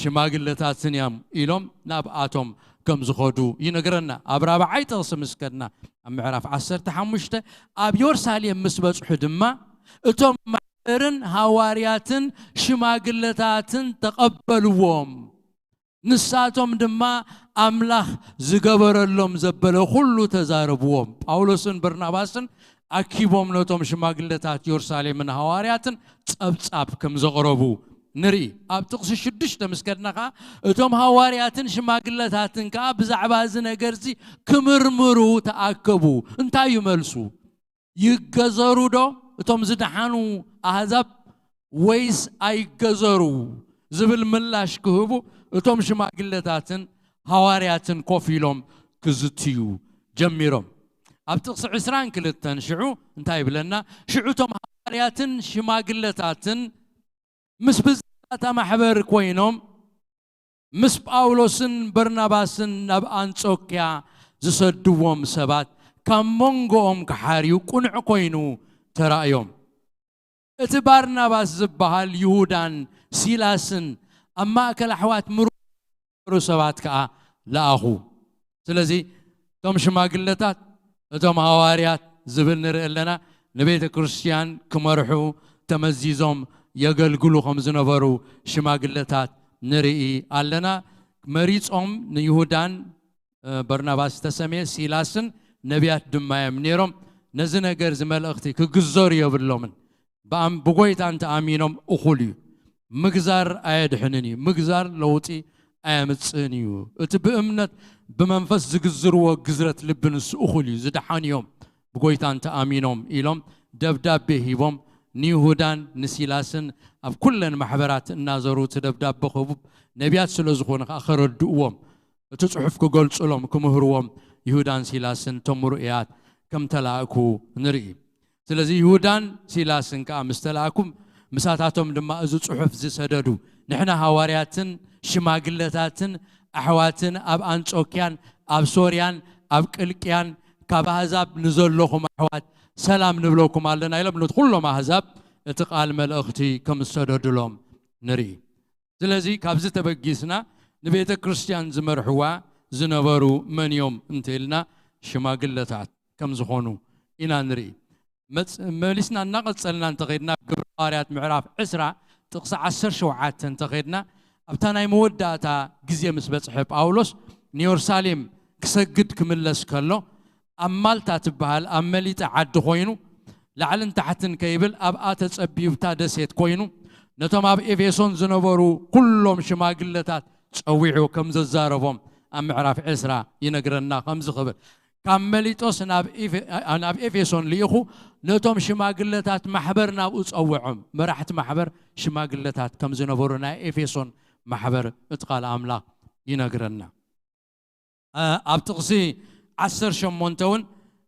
ሽማግለታትን እዮም ኢሎም ናብኣቶም ከም ዝኸዱ ይነግረና። ኣብ ራብዓይ ጥቕሲ ምስ ከድና፣ ኣብ ምዕራፍ ዓሰርተ ሓሙሽተ፣ ኣብ የሩሳሌም ምስ በጽሑ ድማ፣ እቶም ማሕበርን ሃዋርያትን ሽማግለታትን ተቐበልዎም። ንሳቶም ድማ ኣምላኽ ዝገበረሎም ዘበለ ኩሉ ተዛረብዎም። ጳውሎስን በርናባስን ኣኪቦም ነቶም ሽማግለታት የሩሳሌምን ሃዋርያትን ጸብጻብ ከም ዘቕረቡ ንርኢ። ኣብ ጥቕሲ ሽዱሽተ ምስ ከድና ኸኣ፣ እቶም ሃዋርያትን ሽማግለታትን ከኣ ብዛዕባ እዚ ነገርዚ ክምርምሩ ተኣከቡ። እንታይ እዩ መልሱ? ይገዘሩ ዶ እቶም ዝደሓኑ ኣህዛብ፣ ወይስ ኣይገዘሩ ዝብል ምላሽ ክህቡ እቶም ሽማግለታትን ሃዋርያትን ኮፍ ኢሎም ክዝትዩ ጀሚሮም። ኣብ ጥቕሲ ዕስራን ክልተን ሽዑ እንታይ ይብለና? ሽዑ እቶም ሃዋርያትን ሽማግለታትን ምስ ብዛታ ማሕበር ኮይኖም፣ ምስ ጳውሎስን በርናባስን ናብ ኣንጾክያ ዝሰድዎም ሰባት ካብ መንጎኦም ክሓርዩ ቅኑዕ ኮይኑ ተራእዮም። እቲ ባርናባስ ዝበሃል ይሁዳን ሲላስን ኣብ ማእከል ኣሕዋት ምሩ ሰባት ከኣ ለኣኹ። ስለዚ እቶም ሽማግለታት፣ እቶም ሃዋርያት ዝብል ንርኢ ኣለና። ንቤተ ክርስቲያን ክመርሑ ተመዚዞም የገልግሉ ከም ዝነበሩ ሽማግለታት ንርኢ ኣለና። መሪጾም ንይሁዳን፣ እ፣ በርናባስ ዝተሰምየ ሲላስን ነቢያት ድማ እዮም ነይሮም። ነዚ ነገር እዚ መልእኽቲ ክግዘሩ የብሎምን። ብኣም-፣ ብጎይታ እንተኣሚኖም እኹል እዩ። ምግዛር ኣየድሕንን እዩ። ምግዛር ለውጢ ኣየምጽእን እዩ። እቲ ብእምነት ብመንፈስ ዝግዝርዎ ግዝረት ልቢ ንሱ እኹል እዩ። ዝደሓኑ እዮም ብጎይታ እንተኣሚኖም ኢሎም ደብዳቤ ሂቦም ንይሁዳን ንሲላስን ኣብ ኩለን ማሕበራት እናዘሩ እቲ ደብዳቤ ክህቡ ነቢያት ስለ ዝኾኑ ከኣ ከረድእዎም እቲ ጽሑፍ ክገልጹሎም ክምህርዎም ይሁዳን ሲላስን እቶም ምሩእያት ከም ተላእኩ ንርኢ። ስለዚ ይሁዳን ሲላስን ከኣ ምስ ተላእኩ ምሳታቶም ድማ እዚ ጽሑፍ ዝሰደዱ ንሕና ሃዋርያትን ሽማግለታትን ኣሕዋትን ኣብ ኣንጾክያን ኣብ ሶርያን ኣብ ቅልቅያን ካብ ኣህዛብ ንዘለኹም ኣሕዋት ሰላም ንብለኩም ኣለና ኢሎም ነቲ ኩሎም ኣህዛብ እቲ ቃል መልእኽቲ ከም ዝሰደዱሎም ንርኢ። ስለዚ ካብዚ ተበጊስና ንቤተ ክርስቲያን ዝመርሕዋ ዝነበሩ መን እዮም እንተኢልና ሽማግለታት ከም ዝኾኑ ኢና ንርኢ። መጽ-፣ መሊስና እናቐጸልና እንተኸድና ግብሪ ሃዋርያት ምዕራፍ ዕስራ ጥቕሲ ዓሰርተ ሸውዓተ እንተኸድና ኣብታ ናይ መወዳእታ ግዜ ምስ በጽሐ ጳውሎስ ንየሩሳሌም ክሰግድ ክምለስ ከሎ ኣብ ማልታ ትበሃል ኣብ መሊጠ ዓዲ ኮይኑ ላዕልን ታሕትን ከይብል ኣብኣ ተጸቢዩ ብታ ደሴት ኮይኑ ነቶም ኣብ ኤፌሶን ዝነበሩ ኩሎም ሽማግለታት ጸዊዑ ከም ዘዛረቦም ኣብ ምዕራፍ ዕስራ ይነግረና። ከምዚ ክብል ካብ መሊጦስ ናብ ኤፌ-፣ ናብ ኤፌሶን ልኢኹ ነቶም ሽማግለታት ማሕበር ናብኡ ጸውዖም። መራሕቲ ማሕበር ሽማግለታት ከም ዝነበሩ ናይ ኤፌሶን ማሕበር እቲ ቃል ኣምላኽ ይነግረና። እ፣ ኣብ ጥቕሲ ዓሰርተ ሸሞንተ እውን፣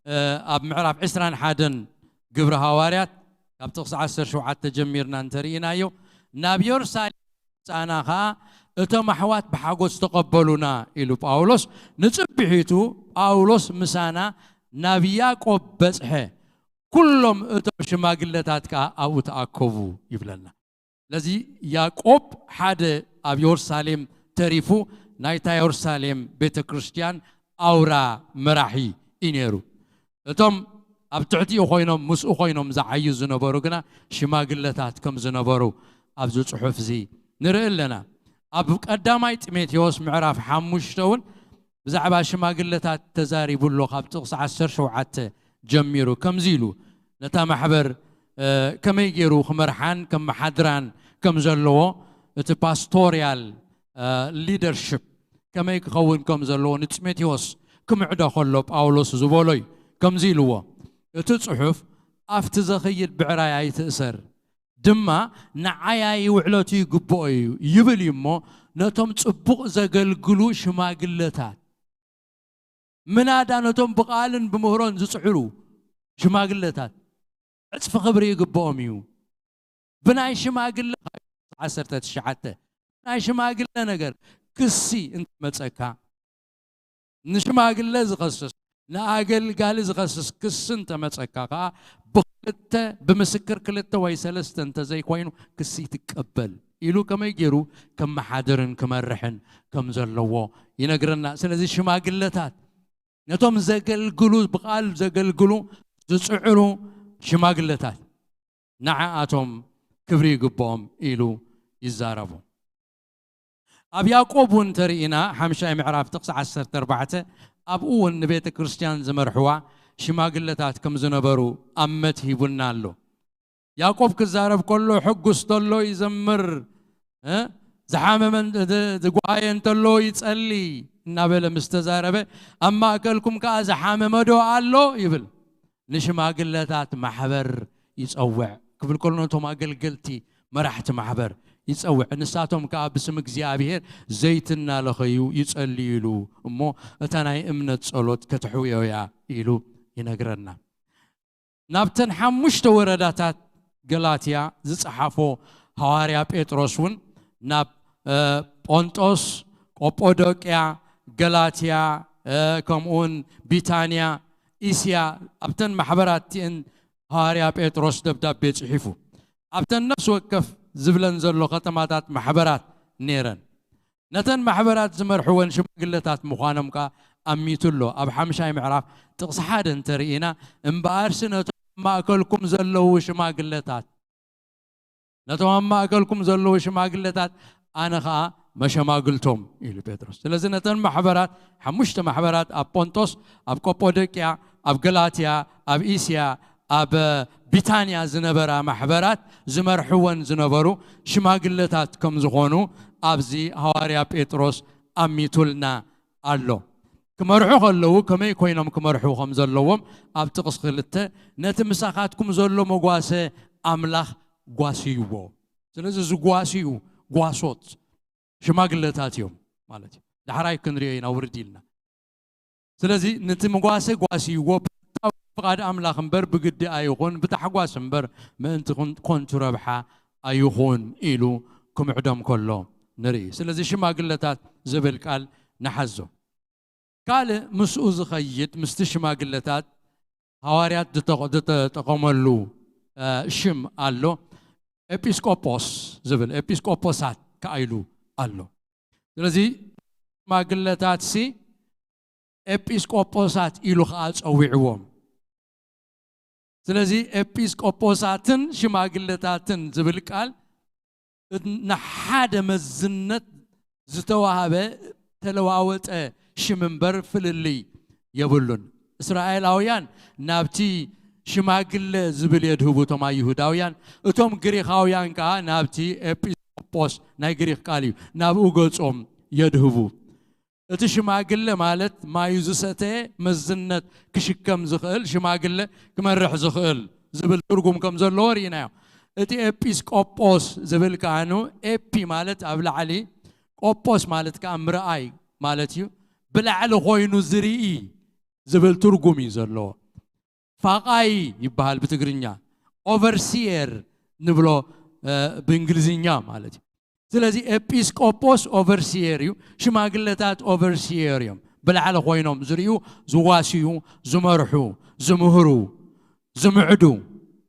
እ፣ ኣብ ምዕራፍ ዕስራን ሓደን ግብሪ ሃዋርያት ካብ ጥቕሲ ዓሰርተ ሸውዓተ ጀሚርና እንተርኢናዮ ናብ የሩሳሌም ጻና ኸኣ እቶም ኣሕዋት ብሓጎስ ተቐበሉና ኢሉ ጳውሎስ ንጽብሒቱ ጳውሎስ ምሳና ናብ ያቆብ በጽሐ፣ ኩሎም እቶም ሽማግለታት ከኣ ኣብኡ ተኣከቡ ይብለና። ስለዚ ያቆብ ሓደ ኣብ የሩሳሌም ተሪፉ ናይታ የሩሳሌም ቤተ ክርስቲያን ኣውራ መራሒ እዩ ነይሩ። እቶም ኣብ ትሕቲኡ ኮይኖም ምስኡ ኮይኖም ዝዓዩ ዝነበሩ ግና ሽማግለታት ከም ዝነበሩ ኣብዚ ጽሑፍ እዚ ንርኢ ኣለና። ኣብ ቀዳማይ ጢሞቴዎስ ምዕራፍ ሓሙሽተ እውን ብዛዕባ ሽማግለታት ተዛሪቡ ኣሎ። ካብ ጥቕሲ ዓሰርተ ሸውዓተ ጀሚሩ ከምዚ ኢሉ ነታ ማሕበር፣ እ፣ ከመይ ገይሩ ክመርሓን ከመሓድራን ከም ዘለዎ፣ እቲ ፓስቶርያል ሊደርሽፕ ከመይ ክኸውን ከም ዘለዎ ንጢሞቴዎስ ክምዕዶ ከሎ ጳውሎስ ዝበሎ እዩ። ከምዚ ኢልዎ፣ እቲ ጽሑፍ ኣብቲ ዘኽይድ ብዕራይ ኣይትእሰር ድማ ንዓይ ኣይውዕለቱ ይግብኦ እዩ ይብል እዩ እሞ፣ ነቶም ጽቡቕ ዘገልግሉ ሽማግለታት፣ ምናዳ ነቶም ብቓልን ብምህሮን ዝጽዕሩ ሽማግለታት ዕጽፊ ክብሪ ይግብኦም እዩ። ብናይ ሽማግለ ዓሰርተ ትሽዓተ ናይ ሽማግለ ነገር ክሲ እንተመጸካ፣ ንሽማግለ ዝኸስስ፣ ንኣገልጋሊ ዝኸስስ ክሲ እንተመጸካ ከኣ፣ ብኽልተ፣ ብምስክር ክልተ ወይ ሰለስተ እንተዘይኮይኑ ክሲ ትቀበል ኢሉ ከመይ ገይሩ ከመሓድርን ክመርሕን ከም ዘለዎ ይነግረና። ስለዚ ሽማግለታት ነቶም ዘገልግሉ፣ ብቓል ዘገልግሉ፣ ዝጽዕሩ ሽማግለታት ንዓኣቶም ክብሪ ይግብኦም ኢሉ ይዛረቡ። ኣብ ያዕቆብ እውን ተርኢና፣ ሓምሻይ ምዕራፍ ጥቕሲ ዓሰርተ ኣርባዕተ፣ ኣብኡ እውን ንቤተ ክርስቲያን ዝመርሕዋ ሽማግለታት ከም ዝነበሩ ኣመት ሂቡና ኣሎ። ያዕቆብ ክዛረብ ከሎ ሕጉስ ተሎ ይዘምር፣ እ? ዝሓመመ ን-፣ ዝ-፣ ዝጓየ እንተሎ ይጸሊ እናበለ ምስ ተዛረበ፣ ኣብ ማእከልኩም ከኣ ዝሓመመ ዶ ኣሎ ይብል። ንሽማግለታት ማሕበር ይጸውዕ ክብል ከሎ ነቶም ኣገልገልቲ መራሕቲ ማሕበር ይጸውዕ። ንሳቶም ከኣ ብስም እግዚኣብሔር ዘይትናለኸዩ ይጸልዩ ኢሉ እሞ እታ ናይ እምነት ጸሎት ከተሕውዮ እያ ኢሉ ይነግረና። ናብተን ሓሙሽተ ወረዳታት ገላትያ ዝጸሓፎ ሃዋርያ ጴጥሮስ እውን ናብ፣ እ፣ ጶንጦስ፣ ቆጶዶቅያ፣ ገላትያ፣ እ፣ ከምኡውን ቢታንያ፣ እስያ፣ ኣብተን ማሕበራት እቲአን ሃዋርያ ጴጥሮስ ደብዳቤ ጽሒፉ። ኣብተን ነፍሲ ወከፍ ዝብለን ዘሎ ከተማታት ማሕበራት ነይረን። ነተን ማሕበራት ዝመርሕወን ሽማግለታት ምዃኖም ከኣ ኣሚቱ ኣሎ። ኣብ ሓምሻይ ምዕራፍ ጥቕሲ ሓደ እንተርኢና፣ እምበኣርሲ ነቶም ኣብ ማእከልኩም ዘለዉ ሽማግለታት፣ ነቶም ኣብ ማእከልኩም ዘለዉ ሽማግለታት ኣነ ኸኣ መሸማግልቶም ኢሉ ጴጥሮስ። ስለዚ ነተን ማሕበራት፣ ሓሙሽተ ማሕበራት ኣብ ጶንጦስ፣ ኣብ ቆጶዶቅያ፣ ኣብ ገላትያ፣ ኣብ እስያ፣ ኣብ ቢታንያ ዝነበራ ማሕበራት ዝመርሕወን ዝነበሩ ሽማግለታት ከም ዝኾኑ ኣብዚ ሃዋርያ ጴጥሮስ ኣሚቱልና ኣሎ። ክመርሑ ከለዉ ከመይ ኮይኖም ክመርሑ ከም ዘለዎም ኣብ ጥቕሲ ክልተ፣ ነቲ ምሳኻትኩም ዘሎ መጓሰ ኣምላኽ ጓስይዎ። ስለዚ ዝጓስዩ ጓሶት ሽማግለታት እዮም ማለት እዩ። ዳሕራይ ክንሪኦ ኢና ውርድ ኢልና። ስለዚ ነቲ መጓሰ ጓስይዎ፣ ብፍቓድ ኣምላኽ እምበር ብግዲ ኣይኹን፣ ብታሕጓስ እምበር ምእንቲ ኩን-፣ ኮንቱ ረብሓ ኣይኹን ኢሉ ክምዕዶም ከሎ ንርኢ። ስለዚ ሽማግለታት ዝብል ቃል ንሓዞ። ካልእ ምስኡ ዝኸይድ፣ ምስቲ ሽማግለታት ሃዋርያት ዝተጠ-፣ ዝተጠቐመሉ፣ እ፣ ሽም ኣሎ። ኤጲስቆጶስ ዝብል፣ ኤጲስቆጶሳት ከኣ ኢሉ ኣሎ። ስለዚ ሽማግለታትሲ ኤጲስቆጶሳት ኢሉ ከኣ ጸዊዕዎም። ስለዚ ኤጲስቆጶሳትን ሽማግለታትን ዝብል ቃል ንሓደ መዝነት ዝተዋህበ ተለዋወጠ ሽም እምበር ፍልልይ የብሉን። እስራኤላውያን ናብቲ ሽማግለ ዝብል የድህቡ፣ እቶም ኣይሁዳውያን፣ እቶም ግሪኻውያን ከኣ ናብቲ ኤጲስቆጶስ፣ ናይ ግሪኽ ቃል እዩ፣ ናብኡ ገጾም የድህቡ። እቲ ሽማግለ ማለት ማዩ ዝሰተየ መዝነት ክሽከም ዝኽእል ሽማግለ ክመርሕ ዝኽእል ዝብል ትርጉም ከም ዘለዎ ርኢናዮ። እቲ ኤጲስቆጶስ ዝብል ከኣኑ ኤፒ ማለት ኣብ ላዕሊ፣ ቆጶስ ማለት ከኣ ምርኣይ ማለት እዩ። ብላዕሊ ኮይኑ ዝርኢ ዝብል ትርጉም እዩ ዘለዎ። ፋቓይ ይበሃል ብትግርኛ፣ ኦቨርሲየር ንብሎ፣ እ፣ ብእንግሊዝኛ ማለት እዩ። ስለዚ ኤጲስቆጶስ ኦቨርሲየር እዩ፣ ሽማግለታት ኦቨርሲየር እዮም። ብላዕሊ ኮይኖም ዝርእዩ፣ ዝዋስዩ፣ ዝመርሑ፣ ዝምህሩ፣ ዝምዕዱ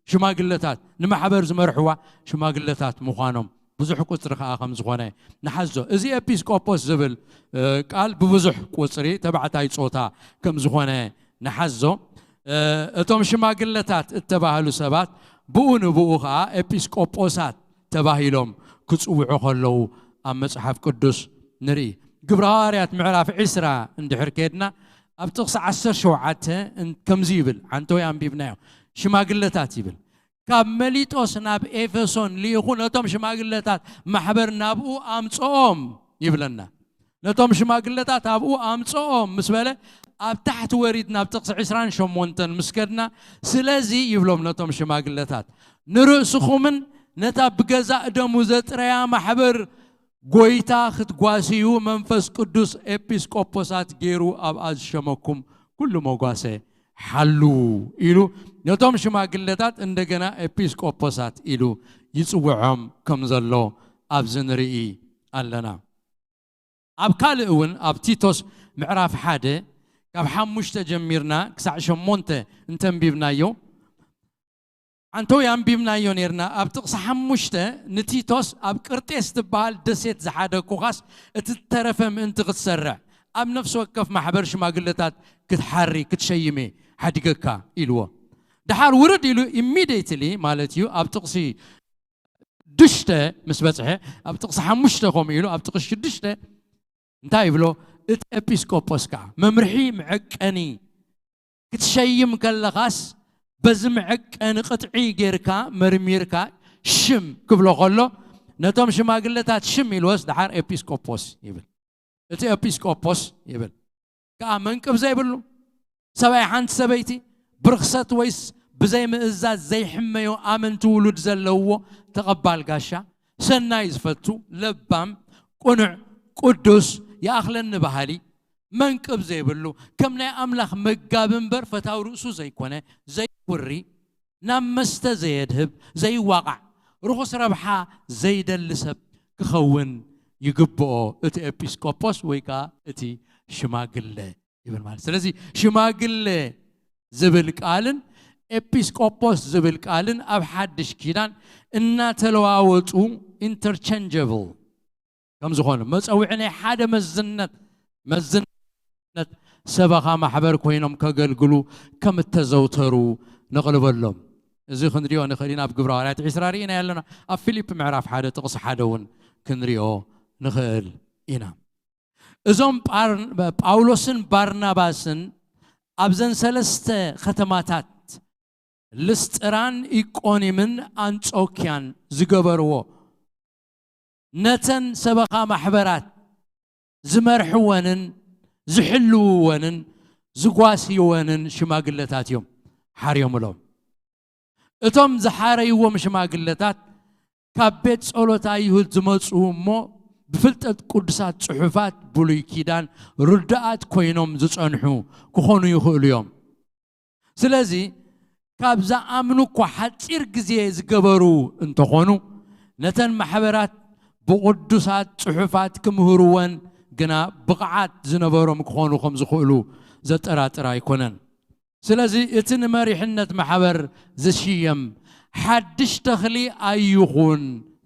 ሽማግለታት፣ ንማሕበር ዝመርሕዋ ሽማግለታት ምዃኖም ብዙሕ ቁጽሪ ከኣ ከም ዝኾነ ንሓዞ። እዚ ኤጲስቆጶስ ዝብል፣ እ፣ ቃል ብብዙሕ ቁጽሪ ተባዕታይ ጾታ ከም ዝኾነ ንሓዞ። እ፣ እቶም ሽማግለታት እተባህሉ ሰባት ብኡ ንብኡ ኸኣ ኤጲስቆጶሳት ተባሂሎም ክጽውዑ ከለዉ ኣብ መጽሓፍ ቅዱስ ንርኢ። ግብረ ሃዋርያት ምዕራፍ ዕስራ እንድሕር ከድና ኣብ ጥቕሲ ዓሰርተ ሸውዓተ እን-፣ ከምዚ ይብል፣ ዓንተወይ ኣንቢብናዮ። ሽማግለታት ይብል። ካብ መሊጦስ ናብ ኤፌሶን ልኢኹ ነቶም ሽማግለታት ማሕበር ናብኡ ኣምጽኦም ይብለና። ነቶም ሽማግለታት ኣብኡ ኣምጽኦም ምስ በለ፣ ኣብ ታሕቲ ወሪድ ናብ ጥቕሲ ዕስራን ሸሞንተን ምስ ከድና፣ ስለዚ ይብሎም ነቶም ሽማግለታት፣ ንርእስኹምን ነታ ብገዛእ ደሙ ዘጥረያ ማሕበር ጎይታ ክትጓስዩ መንፈስ ቅዱስ ኤጲስቆጶሳት ገይሩ ኣብኣ ዝሸመኩም ኩሉ መጓሰ ሓሉ ኢሉ ነቶም ሽማግለታት እንደገና ኤጲስቆጶሳት ኢሉ ይጽውዖም ከም ዘሎ ኣብዚ ንርኢ ኣለና። ኣብ ካልእ እውን ኣብ ቲቶስ ምዕራፍ ሓደ ካብ ሓሙሽተ ጀሚርና ክሳዕ ሸሞንተ እንተንቢብናዮ፣ ኣንተው ኣንቢብናዮ ነርና። ኣብ ጥቕሲ ሓሙሽተ ንቲቶስ ኣብ ቅርጤስ ትበሃል ደሴት ዝሓደግኩኻስ እቲ ዝተረፈ ምእንቲ ክትሰርዕ ኣብ ነፍሲ ወከፍ ማሕበር ሽማግለታት ክትሓሪ ክትሸይሜ ሓዲገካ ኢልዎ። ደሓር ውርድ ኢሉ ኢሚዲየትሊ ማለት እዩ ኣብ ጥቕሲ ሽዱሽተ ምስ በጽሐ፣ ኣብ ጥቕሲ ሓሙሽተ ከምኡ ኢሉ ኣብ ጥቕሲ ሽዱሽተ እንታይ ይብሎ? እቲ ኤጲስቆጶስ ከኣ መምርሒ መዐቀኒ ክትሸይም ከለኻስ በዚ መዐቀኒ ቅጥዒ ጌርካ መርሚርካ ሽም ክብሎ ከሎ ነቶም ሽማግለታት ሽም ኢልወስ ደሓር ኤጲስቆጶስ ይብል። እቲ ኤጲስቆጶስ ይብል ከኣ መንቅብ ዘይብሉ ሰብኣይ ሓንቲ ሰበይቲ ብርኽሰት ወይስ ብዘይ ምእዛዝ ዘይሕመዮ ኣመንቲ ውሉድ ዘለውዎ ተቐባል ጋሻ፣ ሰናይ ዝፈቱ፣ ለባም፣ ቅኑዕ፣ ቅዱስ፣ ይኣኽለኒ በሃሊ፣ መንቅብ ዘይብሉ፣ ከም ናይ ኣምላኽ መጋቢ እምበር ፈታው ርእሱ ዘይኮነ፣ ዘይኩሪ፣ ናብ መስተ ዘየድህብ፣ ዘይዋቓዕ፣ ርኹስ ረብሓ ዘይደሊ ሰብ ክኸውን ይግብኦ፣ እቲ ኤጲስቆጶስ ወይ ከኣ እቲ ሽማግለ ይብል ማለት። ስለዚ ሽማግለ ዝብል ቃልን ኤጲስቆጶስ ዝብል ቃልን ኣብ ሓድሽ ኪዳን እናተለዋወጡ ኢንተርቸንጀብል ከም ዝኾነ መጸውዒ ናይ ሓደ መዝነት መዝነት ሰበኻ ማሕበር ኮይኖም ከገልግሉ ከም እተዘውተሩ ነቕልበሎም። እዚ ክንሪኦ ንኽእል ኢና። ኣብ ግብረ ሃዋርያት ዕስራ ርኢና ኣለና። ኣብ ፊልፕ ምዕራፍ ሓደ ጥቕሲ ሓደ እውን ክንሪኦ ንኽእል ኢና። እዞም ጳር-፣ ጳውሎስን ባርናባስን ኣብዘን ሰለስተ ከተማታት ልስጥራን ኢቆኒምን ኣንጾኪያን ዝገበርዎ ነተን ሰበኻ ማሕበራት ዝመርሕወንን ዝሕልውወንን ዝጓስይወንን ሽማግለታት እዮም ሓርዮምሎም። እቶም ዝሓረይዎም ሽማግለታት ካብ ቤት ጸሎት ኣይሁድ ዝመጹ እሞ ብፍልጠት ቅዱሳት ጽሑፋት ብሉይ ኪዳን ርዱኣት ኮይኖም ዝጸንሑ ክኾኑ ይኽእሉ እዮም። ስለዚ ካብ ዝኣምኑ እኳ ሓጺር ግዜ ዝገበሩ እንተኾኑ ነተን ማሕበራት ብቕዱሳት ጽሑፋት ክምህርወን ግና ብቕዓት ዝነበሮም ክኾኑ ከም ዝኽእሉ ዘጠራጥር ኣይኮነን። ስለዚ እቲ ንመሪሕነት ማሕበር ዝሽየም ሓድሽ ተኽሊ ኣይኹን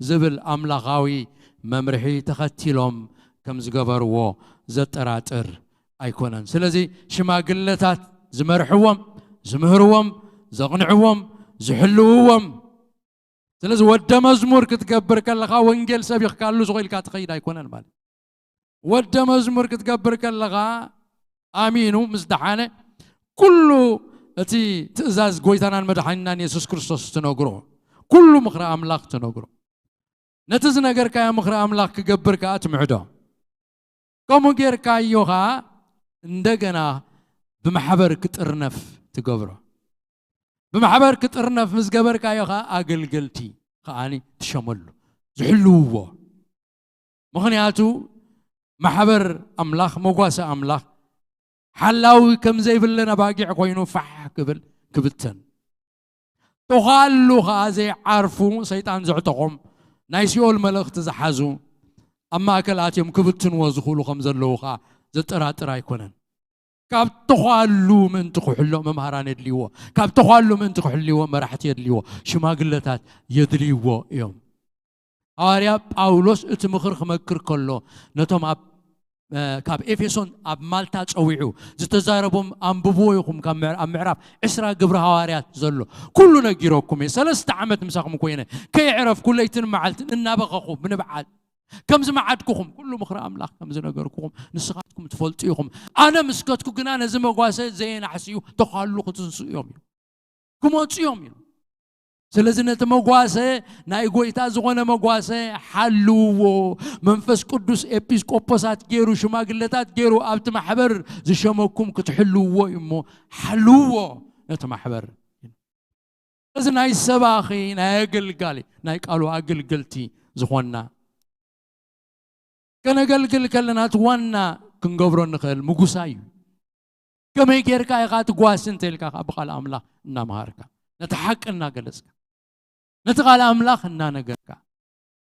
ዝብል ኣምላኻዊ መምርሒ ተኸቲሎም ከም ዝገበርዎ ዘጠራጥር ኣይኮነን። ስለዚ ሽማግለታት ዝመርሕዎም፣ ዝምህርዎም፣ ዘቕንዕዎም፣ ዝሕልውዎም። ስለዚ ወደ መዝሙር ክትገብር ከለኻ ወንጌል ሰቢኽካሉ ሱቕ ኢልካ ትኸይድ ኣይኮነን ማለት። ወደ መዝሙር ክትገብር ከለኻ ኣሚኑ ምስ ደሓነ ኩሉ እቲ ትእዛዝ ጎይታናን መድሓኒናን የሱስ ክርስቶስ ትነግሮ፣ ኩሉ ምኽሪ ኣምላኽ ትነግሮ። ነቲ ዝነገርካዮ ምኽሪ ኣምላኽ ክገብር ከኣ ትምዕዶ። ከምኡ ጌርካዮ ኸኣ እንደገና ብማሕበር ክጥርነፍ ትገብሮ። ብማሕበር ክጥርነፍ ምስ ገበርካዮ ኸኣ ኣገልገልቲ ከኣኒ ትሸመሉ፣ ዝሕልውዎ። ምኽንያቱ ማሕበር ኣምላኽ፣ መጓሰ ኣምላኽ፣ ሓላዊ ከም ዘይብለን ኣባጊዕ ኮይኑ ፋሕ ክብል፣ ክብተን። ተዃሉ ኸኣ ዘይዓርፉ ሰይጣን ዘዕጠቖም ናይ ሲኦል መለኽቲ ዝሓዙ ኣብ ማእከል ኣትዮም ክብትንዎ ዝኽእሉ ከም ዘለዉ ኸኣ ዘጠራጥር ኣይኮነን። ካብ ተዃሉ ምእንቲ ክሕሎ መምሃራን የድልይዎ። ካብ ተዃሉ ምእንቲ ክሕልይዎ መራሕቲ የድልይዎ። ሽማግለታት የድልይዎ እዮም። ሃዋርያ ጳውሎስ እቲ ምኽሪ ክመክር ከሎ ነቶም ኣብ፣ እ፣ ካብ ኤፌሶን ኣብ ማልታ ጸዊዑ ዝተዛረቦም ኣንብብዎ ኢኹም። ካብ ምዕ-፣ ኣብ ምዕራፍ ዕስራ ግብሪ ሃዋርያት ዘሎ ኩሉ ነጊረኩም እየ። ሰለስተ ዓመት ምሳኹም ኮይነ ከየዕረፍኩ ለይትን መዓልትን እናበኸኹ ብንብዓት ከምዚ መዓድኩኹም ኩሉ ምኽሪ ኣምላኽ ከም ዝነገርኩኹም ንስኻትኩም ትፈልጡ ኢኹም። ኣነ ምስ ከድኩ ግና ነዚ መጓሰ ዘየናሕስዩ ተዃሉ ክትንስኡ እዮም እዩ። ክመጹ እዮም እዩ። ስለዚ ነቲ መጓሰ፣ ናይ ጎይታ ዝኾነ መጓሰ ሓልውዎ። መንፈስ ቅዱስ ኤጲስቆጶሳት ገይሩ፣ ሽማግለታት ገይሩ ኣብቲ ማሕበር ዝሸመኩም ክትሕልውዎ እዩ እሞ፣ ሓልውዎ ነቲ ማሕበር። እዚ ናይ ሰባኺ፣ ናይ ኣገልጋሊ፣ ናይ ቃሉ ኣገልገልቲ ዝኾንና፣ ከነገልግል ከለና እቲ ዋና ክንገብሮ ንኽእል ምጉሳይ እዩ። ከመይ ጌርካ ኢኻ ትጓሲ እንተ ኢልካ፣ ካብ ቃል ኣምላኽ እናምሃርካ፣ ነቲ ሓቂ እናገለጽካ፣ ነቲ ቃል ኣምላኽ እናነገርካ፣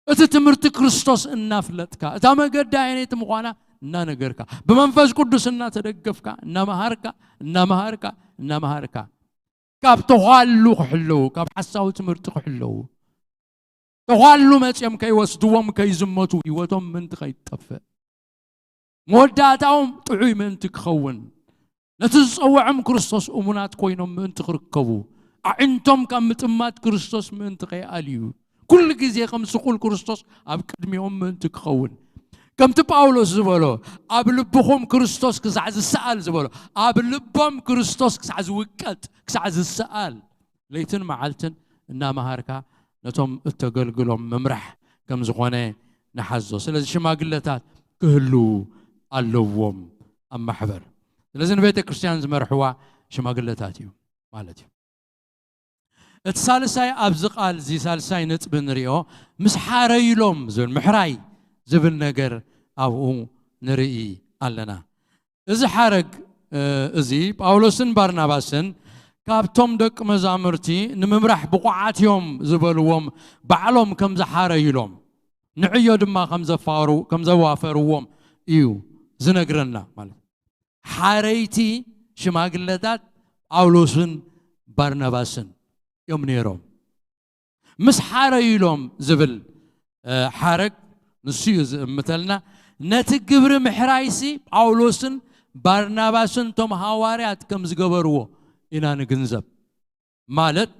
እቲ ትምህርቲ ክርስቶስ እናፍለጥካ፣ እታ መገዲ ኣየነይቲ ምዃና እናነገርካ፣ ብመንፈስ ቅዱስ እናተደገፍካ፣ እናመሃርካ፣ እናመሃርካ፣ እናመሃርካ፣ ካብ ተዃሉ ክሕለዉ፣ ካብ ሓሳዊ ትምህርቲ ክሕለዉ፣ ተዃሉ መጽዮም ከይወስድዎም፣ ከይዝመቱ፣ ህይወቶም ምእንቲ ከይትጠፍእ፣ መወዳእታኦም ጥዑይ ምእንቲ ክኸውን፣ ነቲ ዝጸውዖም ክርስቶስ እሙናት ኮይኖም ምእንቲ ክርከቡ፣ ኣዒንቶም ካብ ምጥማት ክርስቶስ ምእንቲ ከይኣልዩ፣ ኩሉ ግዜ ከም ስቑል ክርስቶስ ኣብ ቅድሚኦም ምእንቲ ክኸውን፣ ከምቲ ጳውሎስ ዝበሎ፣ ኣብ ልብኹም ክርስቶስ ክሳዕ ዝሰኣል ዝበሎ፣ ኣብ ልቦም ክርስቶስ ክሳዕ ዝውቀጥ፣ ክሳዕ ዝሰኣል፣ ለይትን መዓልትን እናመሃርካ ነቶም እተገልግሎም ምምራሕ ከም ዝኾነ ንሓዞ። ስለዚ ሽማግለታት ክህልዉ ኣለዎም ኣብ ማሕበር። ስለዚ ንቤተ ክርስቲያን ዝመርሕዋ ሽማግለታት እዩ ማለት እዩ። እቲ ሳልሳይ ኣብዚ ቃል እዚ ሳልሳይ ነጥቢ ንሪኦ፣ ምስ ሓረዩሎም ዝብል፣ ምሕራይ ዝብል ነገር ኣብኡ ንርኢ ኣለና። እዚ ሓረግ፣ እ፣ እዚ ጳውሎስን ባርናባስን ካብቶም ደቂ መዛሙርቲ ንምምራሕ ብቑዓት እዮም ዝበልዎም ባዕሎም ከም ዝሓረዩሎም፣ ንዕዮ ድማ ከም ዘፋሩ-፣ ከም ዘዋፈርዎም እዩ ዝነግረና ማለት። ሓረይቲ ሽማግለታት ጳውሎስን ባርናባስን እዮም ነይሮም። ምስ ሓረዩሎም ዝብል፣ እ፣ ሓረግ ንሱ እዩ ዝእምተልና። ነቲ ግብሪ ምሕራይሲ ጳውሎስን ባርናባስን እቶም ሃዋርያት ከም ዝገበርዎ ኢና ንግንዘብ። ማለት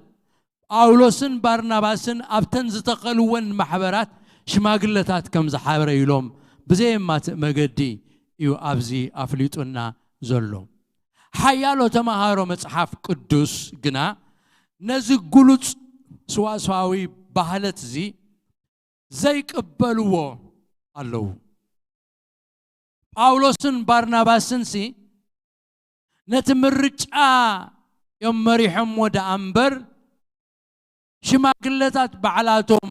ጳውሎስን ባርናባስን ኣብተን ዝተኸልወን ማሕበራት ሽማግለታት ከም ዝሓረዩሎም ብዘየማትእ መገዲ እዩ ኣብዚ ኣፍሊጡና ዘሎ። ሓያሎ ተማሃሮ መጽሓፍ ቅዱስ ግና ነዚ ግሉጽ ስዋስዋዊ ባህለት እዚ ዘይቅበልዎ ኣለዉ። ጳውሎስን ባርናባስንሲ ነቲ ምርጫ እዮም መሪሖምዎ ደኣ እምበር፣ ሽማግለታት ባዕላቶም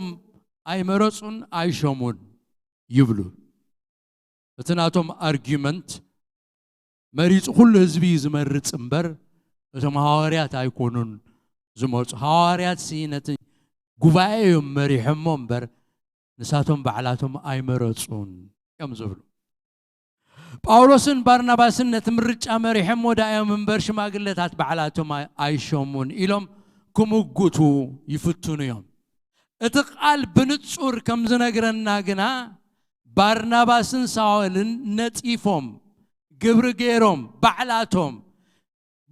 ኣይመረጹን ኣይሸሙን ይብሉ። እቲ ናቶም ኣርጊመንት፣ መሪጹ ኩሉ ህዝቢ እዩ ዝመርጽ እምበር፣ እቶም ሃዋርያት ኣይኮኑን ዝመርጹ። ሃዋርያትሲ ነቲ ጉባኤ እዮም መሪሖሞ እምበር፣ ንሳቶም ባዕላቶም ኣይመረጹን እዮም ዝብሉ። ጳውሎስን ባርናባስን ነቲ ምርጫ መሪሖሞ ደኣ እዮም እምበር፣ ሽማግለታት ባዕላቶም ኣይ-፣ ኣይሸሙን ኢሎም ክምጉቱ ይፍትኑ እዮም። እቲ ቃል ብንጹር ከም ዝነግረና ግና፣ ባርናባስን ሳውልን ነጺፎም፣ ግብሪ ገይሮም፣ ባዕላቶም፣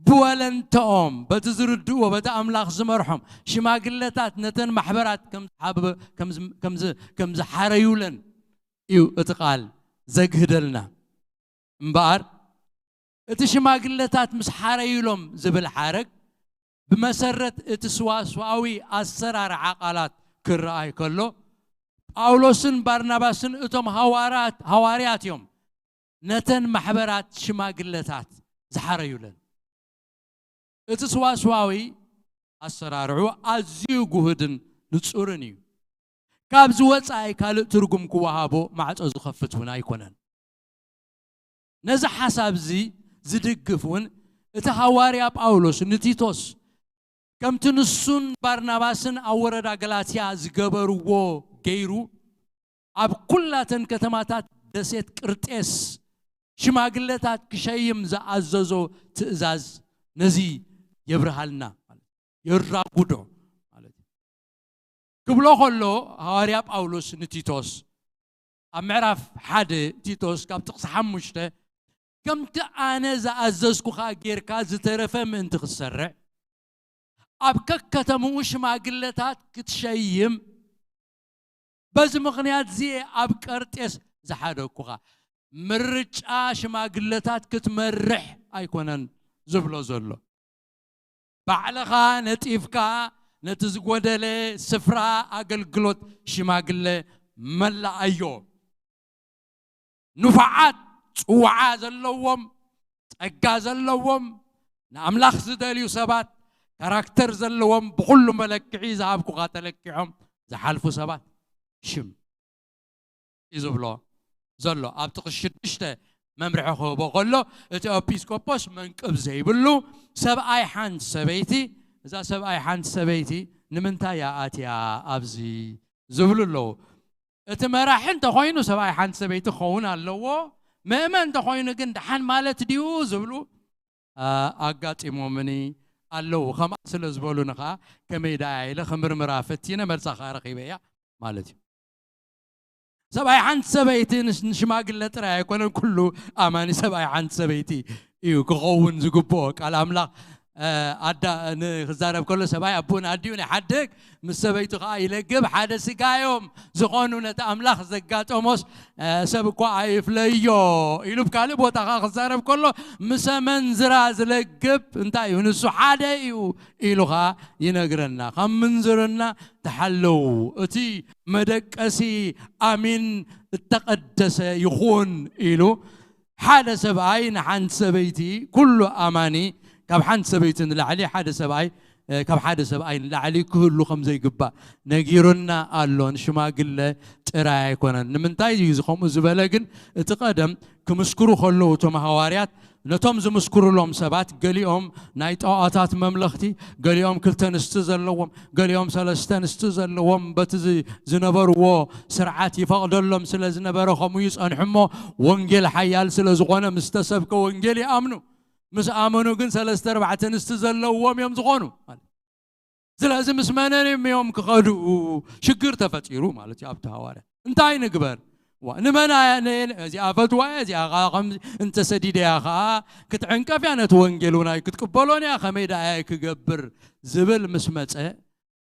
ብወለንተኦም፣ በቲ ዝርድእዎ፣ በቲ ኣምላኽ ዝመርሖም ሽማግለታት ነተን ማሕበራት ከም ዝሓበ-፣ ከም ዝ-፣ ከም ዝ-፣ ከም ዝሓረዩለን እዩ እቲ ቃል ዘግህደልና። እምበኣር፣ እቲ ሽማግለታት ምስ ሓረዩሎም ዝብል ሓረግ፣ ብመሰረት እቲ ስዋስዋዊ ኣሰራርዓ ቃላት ክረኣይ ከሎ፣ ጳውሎስን ባርናባስን እቶም ሃዋርያት፣ ሃዋርያት እዮም ነተን ማሕበራት ሽማግለታት ዝሓረዩለን። እቲ ስዋስዋዊ ኣሰራርዑ ኣዝዩ ጉህድን ንጹርን እዩ። ካብዚ ወጻኢ ካልእ ትርጉም ክወሃቦ ማዕጾ ዝኸፍት እውን ኣይኮነን። ነዚ ሓሳብ እዚ ዝድግፍ እውን እቲ ሃዋርያ ጳውሎስ ንቲቶስ፣ ከምቲ ንሱን ባርናባስን ኣብ ወረዳ ገላትያ ዝገበርዎ ገይሩ፣ ኣብ ኩላተን ከተማታት ደሴት ቅርጤስ ሽማግለታት ክሸይም ዝኣዘዞ ትእዛዝ ነዚ የብርሃልና ማለት እዩ። የራጉዶ ማለት እዩ። ክብሎ ከሎ ሃዋርያ ጳውሎስ ንቲቶስ ኣብ ምዕራፍ ሓደ ቲቶስ ካብ ጥቕሲ ሓሙሽተ፣ "ከምቲ ኣነ ዝኣዘዝኩኻ ጌርካ ዝተረፈ ምእንቲ ክትሰርዕ፣ ኣብ ከከተምኡ ሽማግለታት ክትሸይም፣ በዚ ምኽንያት እዚ ኣብ ቀርጤስ ዝሓደግኩኻ። ምርጫ ሽማግለታት ክትመርሕ ኣይኮነን ዝብሎ ዘሎ። ባዕልኻ ነጢፍካ ነቲ ዝጎደለ ስፍራ ኣገልግሎት ሽማግለ መላኣዮ። ንፉዓት ጽዋዓ ዘለዎም፣ ጸጋ ዘለዎም፣ ንኣምላኽ ዝደልዩ ሰባት፣ ካራክተር ዘለዎም፣ ብኹሉ መለክዒ ዝሃብኩኻ ተለኪዖም ዝሓልፉ ሰባት ሽም እዩ ዝብሎ ዘሎ። ኣብቲ ክሽዱሽተ መምርሒ ክህቦ ከሎ፣ እቲ ኤጲስቆጶስ መንቅብ ዘይብሉ፣ ሰብኣይ ሓንቲ ሰበይቲ፣ እዛ ሰብኣይ ሓንቲ ሰበይቲ ንምንታይ እያ ኣትያ ኣብዚ ዝብሉ ኣለዉ። እቲ መራሒ እንተኾይኑ ሰብኣይ ሓንቲ ሰበይቲ ክኸውን ኣለዎ። ምእመን እንተኾይኑ ግን ደሓን ማለት ድዩ ዝብሉ፣ አ፣ ኣጋጢሞምኒ ኣለዉ። ከምኣ ስለ ዝበሉኒ ኸዓ ከመይ ደኣ ኢለ ክምርምራ ፈቲነ፣ መልሳ ኸዓ ረኺበያ ማለት እዩ። ሰብኣይ ሓንቲ ሰበይቲ ንሽ-፣ ንሽማግለ ጥራይ ኣይኮነን፣ ኩሉ ኣማኒ ሰብኣይ ሓንቲ ሰበይቲ እዩ ክኸውን ዝግብኦ። ቃል ኣምላኽ፣ አ፣ ኣዳ-፣ ንክዛረብ ከሎ ሰብኣይ ኣቦን ኣዲኡን ይሓድግ፣ ምስ ሰበይቱ ኸዓ ይለግብ፣ ሓደ ስጋ እዮም ዝኾኑ። ነቲ ኣምላኽ ዘጋጠሞስ፣ አ፣ ሰብ እኳ ኣይፍለዮ ኢሉ፣ ብካልእ ቦታ ኸዓ ክዛረብ ከሎ ምስ ኣመንዝራ ዝለግብ እንታይ እዩ? ንሱ ሓደ እዩ ኢሉ ኸዓ ይነግረና። ካብ ምንዝርና ተሓለዉ፣ እቲ መደቀሲ ኣሚን እተቐደሰ ይኹን ኢሉ፣ ሓደ ሰብኣይ ንሓንቲ ሰበይቲ፣ ኩሉ ኣማኒ ካብ ሓንቲ ሰበይቲ ንላዕሊ፣ ሓደ ሰብኣይ፣ እ፣ ካብ ሓደ ሰብኣይ ንላዕሊ ክህሉ ከም ዘይግባእ ነጊሩና ኣሎ። ንሽማግለ ጥራይ ኣይኮነን። ንምንታይ እዩ እዚ ከምኡ ዝበለ ግን? እቲ ቀደም ክምስክሩ ከለዉ እቶም ሃዋርያት፣ ነቶም ዝምስክሩሎም ሰባት፣ ገሊኦም ናይ ጣዖታት መምለኽቲ፣ ገሊኦም ክልተ ኣንስቲ ዘለዎም፣ ገሊኦም ሰለስተ ኣንስቲ ዘለዎም፣ በቲ ዝ-፣ ዝነበርዎ ስርዓት ይፈቕደሎም ስለ ዝነበረ፣ ከምኡ ይጸንሑ እሞ፣ ወንጌል ሓያል ስለ ዝኾነ፣ ምስ ተሰብከ ወንጌል ይኣምኑ። ምስ ኣመኑ ግን ሰለስተ ኣርባዕተ ኣንስቲ ዘለዎም እዮም ዝኾኑ። ስለዚ ምስ መነን እዮም ክኸዱ? ሽግር ተፈጢሩ ማለት እዩ ኣብቲ ሃዋርያ። እንታይ ንግበር? ዋ፣ ንመን ኣያ-፣ ነ-፣ እዚኣ ፈትዋ እያ፣ እዚኣ ኸዓ ከም እንተሰዲደያ ኸዓ ክትዕንቀፍ እያ፣ ነቲ ወንጌል እውን ኣይክትቅበሎን እያ፣ ከመይ ደኣ እየ ክገብር ዝብል ምስ መጸ፣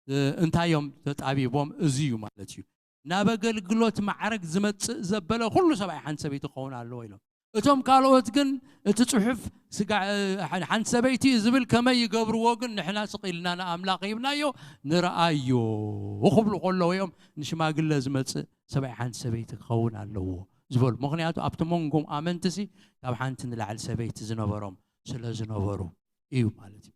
እ፣ እንታይ እዮም ተጣቢቦም? እዚ እዩ ማለት እዩ። ናብ ኣገልግሎት ማዕረግ ዝመጽእ ዘበለ ኩሉ ሰብኣይ ሓንቲ ሰበይቲ ክኸውን ኣለዎ ኢሎም። እቶም ካልኦት ግን እቲ ጽሑፍ ስጋ-፣ ሓንቲ ሰበይቲ እዩ ዝብል ከመይ ይገብርዎ ግን ንሕና ስቕ ኢልና ንኣምላኽ ሂብናዮ ንርኣዮ ክብሉ ከለዉ እዮም ንሽማግለ ዝመጽእ ሰብኣይ ሓንቲ ሰበይቲ ክኸውን ኣለዎ ዝበሉ። ምኽንያቱ ኣብቲ መንጎም ኣመንትሲ ካብ ሓንቲ ንላዕሊ ሰበይቲ ዝነበሮም ስለ ዝነበሩ እዩ ማለት እዩ።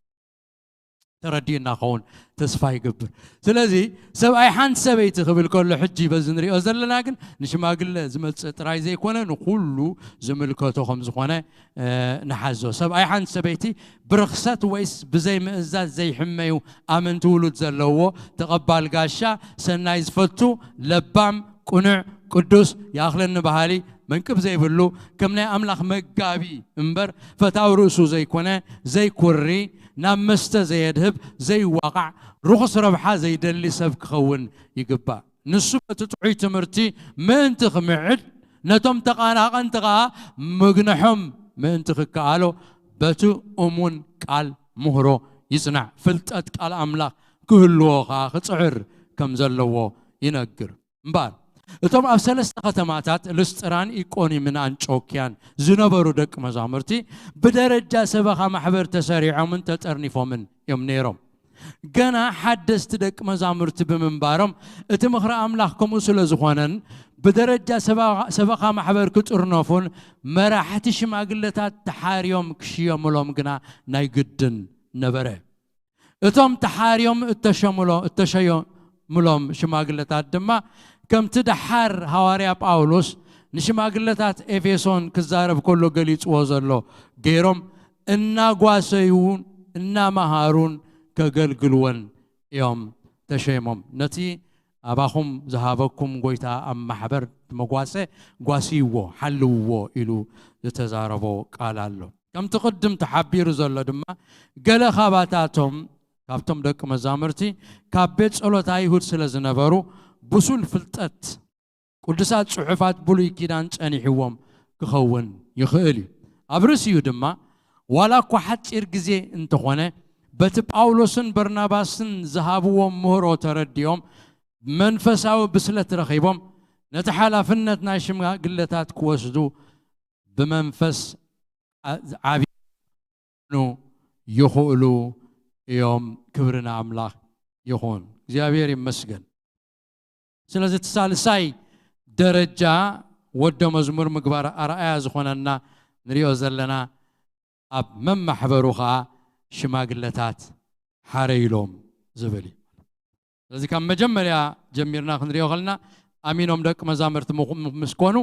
ተረዲእና ኸውን ተስፋ ይገብር። ስለዚ ሰብኣይ ሓንቲ ሰበይቲ ክብል ከሎ ሕጂ በዚ ንሪኦ ዘለና ግን ንሽማግለ ዝመጽእ ጥራይ ዘይኮነ ንኹሉ ዝምልከቶ ከም ዝኾነ፣ እ፣ ንሓዞ። ሰብኣይ ሓንቲ ሰበይቲ ብርኽሰት ወይስ ብዘይ ምእዛዝ ዘይሕመዩ ኣመንቲ ውሉድ ዘለዎ፣ ተቐባል ጋሻ፣ ሰናይ ዝፈቱ፣ ለባም፣ ቅኑዕ፣ ቅዱስ፣ ይኣኽለኒ በሃሊ፣ መንቅብ ዘይብሉ፣ ከም ናይ ኣምላኽ መጋቢ እምበር ፈታዊ ርእሱ ዘይኮነ፣ ዘይኩሪ፣ ናብ መስተ ዘየድህብ፣ ዘይዋቓዕ፣ ርኹስ ረብሓ ዘይደሊ ሰብ ክኸውን ይግባእ። ንሱ በቲ ጥዑይ ትምህርቲ ምእንቲ ክምዕድ፣ ነቶም ተቓናቐንቲ ኸኣ ምግንሖም ምእንቲ ክከኣሎ፣ በቲ እሙን ቃል ምህሮ ይጽናዕ። ፍልጠት ቃል ኣምላኽ ክህልዎ ኸኣ ክጽዕር ከም ዘለዎ ይነግር። እምበኣር፣ እቶም ኣብ ሰለስተ ከተማታት ልስጥራን ኢቆንዩምን ኣንጾክያን ዝነበሩ ደቂ መዛሙርቲ ብደረጃ ሰበኻ ማሕበር ተሰሪዖምን ተጠርኒፎምን እዮም ነይሮም። ገና ሓደስቲ ደቂ መዛሙርቲ ብምንባሮም፣ እቲ ምኽሪ ኣምላኽ ከምኡ ስለ ዝኾነን፣ ብደረጃ ሰባ-፣ ሰበኻ ማሕበር ክጥርነፉን መራሕቲ ሽማግለታት ተሓርዮም ክሽየሙሎም ግና ናይ ግድን ነበረ። እቶም ተሓርዮም እተሸምሎ-፣ እተሸየሙሎም ሽማግለታት ድማ፣ ከምቲ ደሓር ሃዋርያ ጳውሎስ ንሽማግለታት ኤፌሶን ክዛረብ ከሎ ገሊጽዎ ዘሎ ገይሮም፣ እናጓሰዩን እናመሃሩን ከገልግልወን እዮም ተሸይሞም። ነቲ ኣባኹም ዝሃበኩም ጎይታ ኣብ ማሕበር መጓሰ ጓስይዎ፣ ሓልውዎ ኢሉ ዝተዛረቦ ቃል ኣሎ። ከምቲ ቅድም ተሓቢሩ ዘሎ ድማ፣ ገለ ካባታቶም፣ ካብቶም ደቂ መዛሙርቲ፣ ካብ ቤት ጸሎት ኣይሁድ ስለ ዝነበሩ፣ ብሱል ፍልጠት ቅዱሳት ጽሑፋት ብሉይ ኪዳን ጸኒሕዎም ክኸውን ይኽእል እዩ። ኣብ ርእሲኡ ድማ፣ ዋላ እኳ ሓጺር ግዜ እንተኾነ፣ በቲ ጳውሎስን በርናባስን ዝሃብዎም ምህሮ ተረዲኦም፣ መንፈሳዊ ብስለት ረኺቦም፣ ነቲ ሓላፍነት ናይ ሽማግለታት ክወስዱ ብመንፈስ ዓ-፣ ዓብዩ ይኽእሉ እዮም። ክብሪ ንኣምላኽ ይኹን። እግዚኣብሔር ይመስገን። ስለዚ እቲ ሳልሳይ ደረጃ ወደ መዝሙር ምግባር ኣርኣያ ዝኾነና ንሪኦ ዘለና ኣብ መማሕበሩ ኸዓ ሽማግለታት ሓረ ኢሎም ዝብል እዩ። ስለዚ ካብ መጀመርያ ጀሚርና ክንሪኦ ከለና ኣሚኖም ደቂ መዛምርቲ ምኹ- ምስ ኮኑ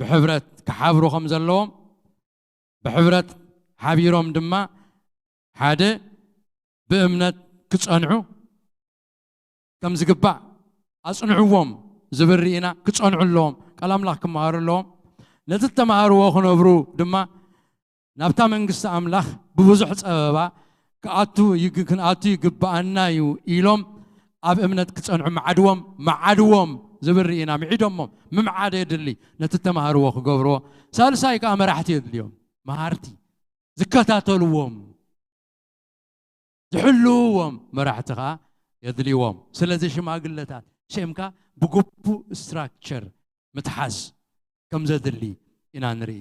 ብሕብረት ክሓብሩ ከም ዘለዎም ብሕብረት ሓቢሮም ድማ ሓደ ብእምነት ክጸንዑ ከም ዝግባእ ኣጽንዕዎም ዝብል ርኢና ክጸንዑ ኣለዎም። ቃል ኣምላኽ ክመሃሩ ኣለዎም። ነቲ እተምሃርዎ ክነብሩ ድማ ናብታ መንግስቲ ኣምላኽ ብብዙሕ ጸበባ ክኣቱ ይግ- ክንኣቱ ይግብኣና እዩ ኢሎም ኣብ እምነት ክጸንዑ መዓድዎም መዓድዎም ዝብል ርኢና ምዒዶሞም ምምዓድ የድሊ። ነቲ እተምሃርዎ ክገብርዎ ሳልሳይ ከዓ መራሕቲ የድልዮም። መሃርቲ ዝከታተልዎም ዝሕልውዎም መራሕቲ ኸዓ የድልይዎም። ስለዚ ሽማግለታት ሸምካ ብግቡእ ስትራክቸር ምትሓዝ ከም ዘድሊ ኢና ንርኢ።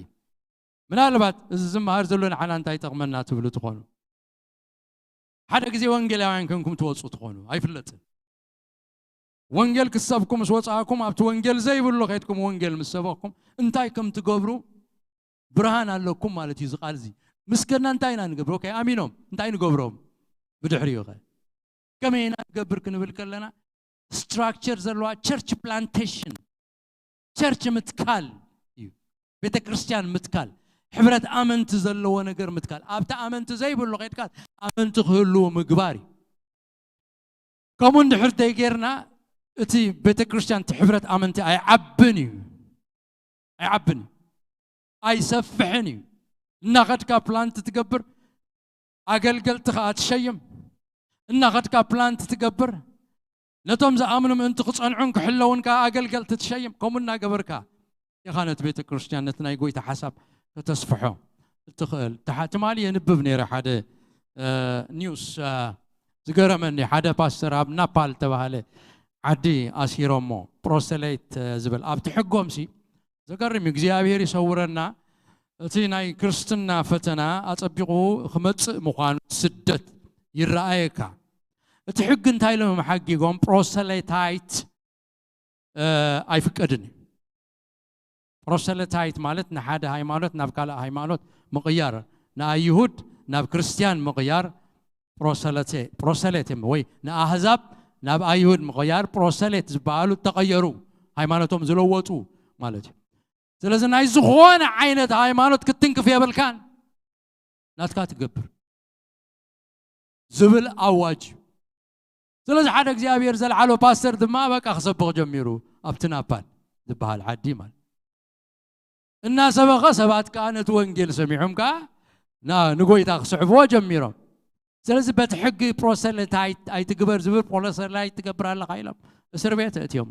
ምናልባት እዚ ዝመሃር ዘሎ ንዓና እንታይ ይጠቕመና ትብሉ ትኾኑ። ሓደ ግዜ ወንጌላውያን ከንኩም ትወፁ ትኾኑ ኣይፍለጥን። ወንጌል ክትሰብኩ ምስ ወፃእኩም ኣብቲ ወንጌል ዘይብሉ ከይድኩም ወንጌል ምስ ሰበኩም እንታይ ከም ትገብሩ ብርሃን ኣለኩም ማለት እዩ። እዚ ቃል እዚ ምስ ከድና እንታይ ኢና ንገብሮ? ከይ ኣሚኖም እንታይ ንገብሮም? ብድሕሪኡ ኸ ከመይ ኢና ንገብር ክንብል ከለና ስትራክቸር ዘለዋ ቸርች ፕላንቴሽን ቸርች ምትካል እዩ። ቤተ ክርስቲያን ምትካል፣ ሕብረት ኣመንቲ ዘለዎ ነገር ምትካል፣ ኣብቲ ኣመንቲ ዘይብሉ ከይድካ ኣመንቲ ክህልዉ ምግባር እዩ። ከምኡ እንድሕር ዘይጌርና እቲ ቤተ ክርስቲያን እቲ ሕብረት ኣመንቲ ኣይዓብን እዩ። ኣይዓብን እዩ። ኣይሰፍሕን እዩ። እናኸድካ ፕላንት ትገብር ኣገልገልቲ ከዓ ትሸይም። እናኸድካ ፕላንት ትገብር ነቶም ዝኣምኑ ምእንቲ ክጸንዑን ክሕለውን ከዓ ኣገልገልቲ ትሸይም። ከምኡ እናገበርካ ኢኻ ነቲ ቤተ ክርስቲያን ነቲ ናይ ጎይታ ሓሳብ ከተስፍሖ እትኽእል። ትሓ- ትማሊ የንብብ ነይረ ሓደ ኒውስ ዝገረመኒ ሓደ ፓስተር ኣብ ናፓል ተባሃለ ዓዲ ኣሲሮሞ ፕሮሰሌት ዝብል ኣብቲ ሕጎም ሲ ዘገርም እዩ። እግዚኣብሔር ይሰውረና። እቲ ናይ ክርስትና ፈተና ኣጸቢቑ ክመጽእ ምዃኑ ስደት ይረኣየካ። እቲ ሕጊ እንታይ ኢሎም ሓጊጎም ፕሮሰሌታይት ኣይፍቀድን እዩ። ፕሮሰሌታይት ማለት ንሓደ ሃይማኖት ናብ ካልእ ሃይማኖት ምቕያር፣ ንኣይሁድ ናብ ክርስትያን ምቕያር ፕሮሰለቴ ፕሮሰሌት እዮም ወይ ንኣህዛብ ናብ ኣይሁድ ምቕያር ፕሮሰሌት ዝበሃሉ ተቐየሩ፣ ሃይማኖቶም ዝለወጡ ማለት እዩ። ስለዚ ናይ ዝኾነ ዓይነት ሃይማኖት ክትንክፍ የብልካን፣ ናትካ ትገብር ዝብል ኣዋጅ እዩ። ስለዚ ሓደ እግዚኣብሔር ዘልዓሎ ፓስተር ድማ በቃ ክሰብኽ ጀሚሩ ኣብቲ ናፓል ዝበሃል ዓዲ ማለት እናሰበኸ ሰባት ከዓ ነቲ ወንጌል ሰሚዖም ከዓ ንጎይታ ክስዕብዎ ጀሚሮም። ስለዚ በቲ ሕጊ ፕሮሰሌታይት ኣይትግበር ዝብል ፕሮሰሌታይት ትገብር ኣለካ ኢሎም እስር ቤት እእትዮም።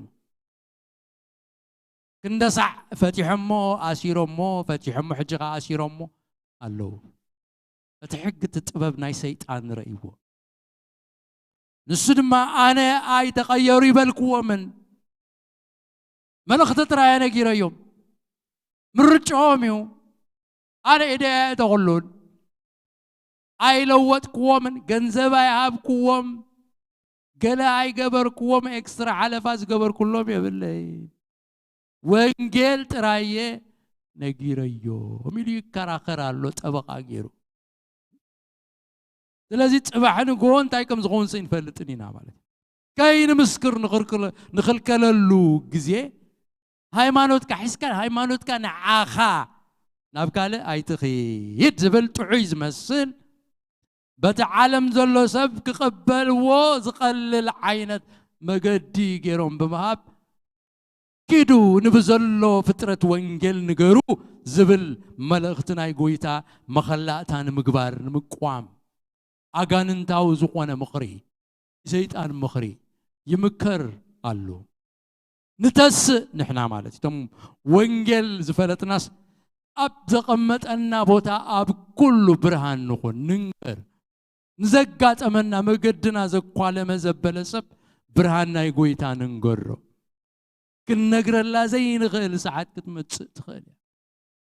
ክንደሳዕ ፈቲሖሞ ኣሲሮሞ ፈቲሖሞ ሕጂ ከዓ ኣሲሮሞ ኣለዉ። እቲ ሕጊ እቲ ጥበብ ናይ ሰይጣን ረእይዎ። ንሱ ድማ ኣነ ኣይተቐየሩ ይበልክዎምን መልእኽቲ ጥራይ ነጊረዮም። ምርጫኦም እዩ። ኣነ ኢደ ኣይተቕሉን ኣይለወጥክዎምን ገንዘብ ኣይሃብክዎም ገለ ኣይገበርክዎም ኤክስትራ ሓለፋ ዝገበርኩሎም የብለይ። ወንጌል ጥራየ ነጊረዮም ኢሉ ይከራኸር ኣሎ ጠበቓ ገይሩ። ስለዚ ፅባሕ ንግሆ እንታይ ከም ዝኸውን ንፈልጥን ኢና ማለት እዩ። ከይንምስክር ንኽልከለሉ ግዜ ሃይማኖትካ ሒዝካ ሃይማኖትካ ንዓኻ ናብ ካልእ ኣይትኽይድ ዝብል ጥዑይ ዝመስል በቲ ዓለም ዘሎ ሰብ ክቕበልዎ ዝቐልል ዓይነት መገዲ ገይሮም ብምሃብ ኪዱ ንብዘሎ ፍጥረት ወንጌል ንገሩ ዝብል መልእኽቲ ናይ ጎይታ መኸላእታ ንምግባር ንምቋም ኣጋንንታዊ ዝኾነ ምኽሪ ሰይጣን ምኽሪ ይምከር ኣሎ። ንተስእ ንሕና ማለት እቶም ወንጌል ዝፈለጥናስ ኣብ ዘቐመጠና ቦታ ኣብ ኩሉ ብርሃን ንኹን ንንገር። ንዘጋጠመና መገድና ዘኳለመ ዘበለ ሰብ ብርሃን ናይ ጎይታ ንንገሮ። ክንነግረላ ዘይንኽእል ሰዓት ክትመጽእ ትኽእል እያ።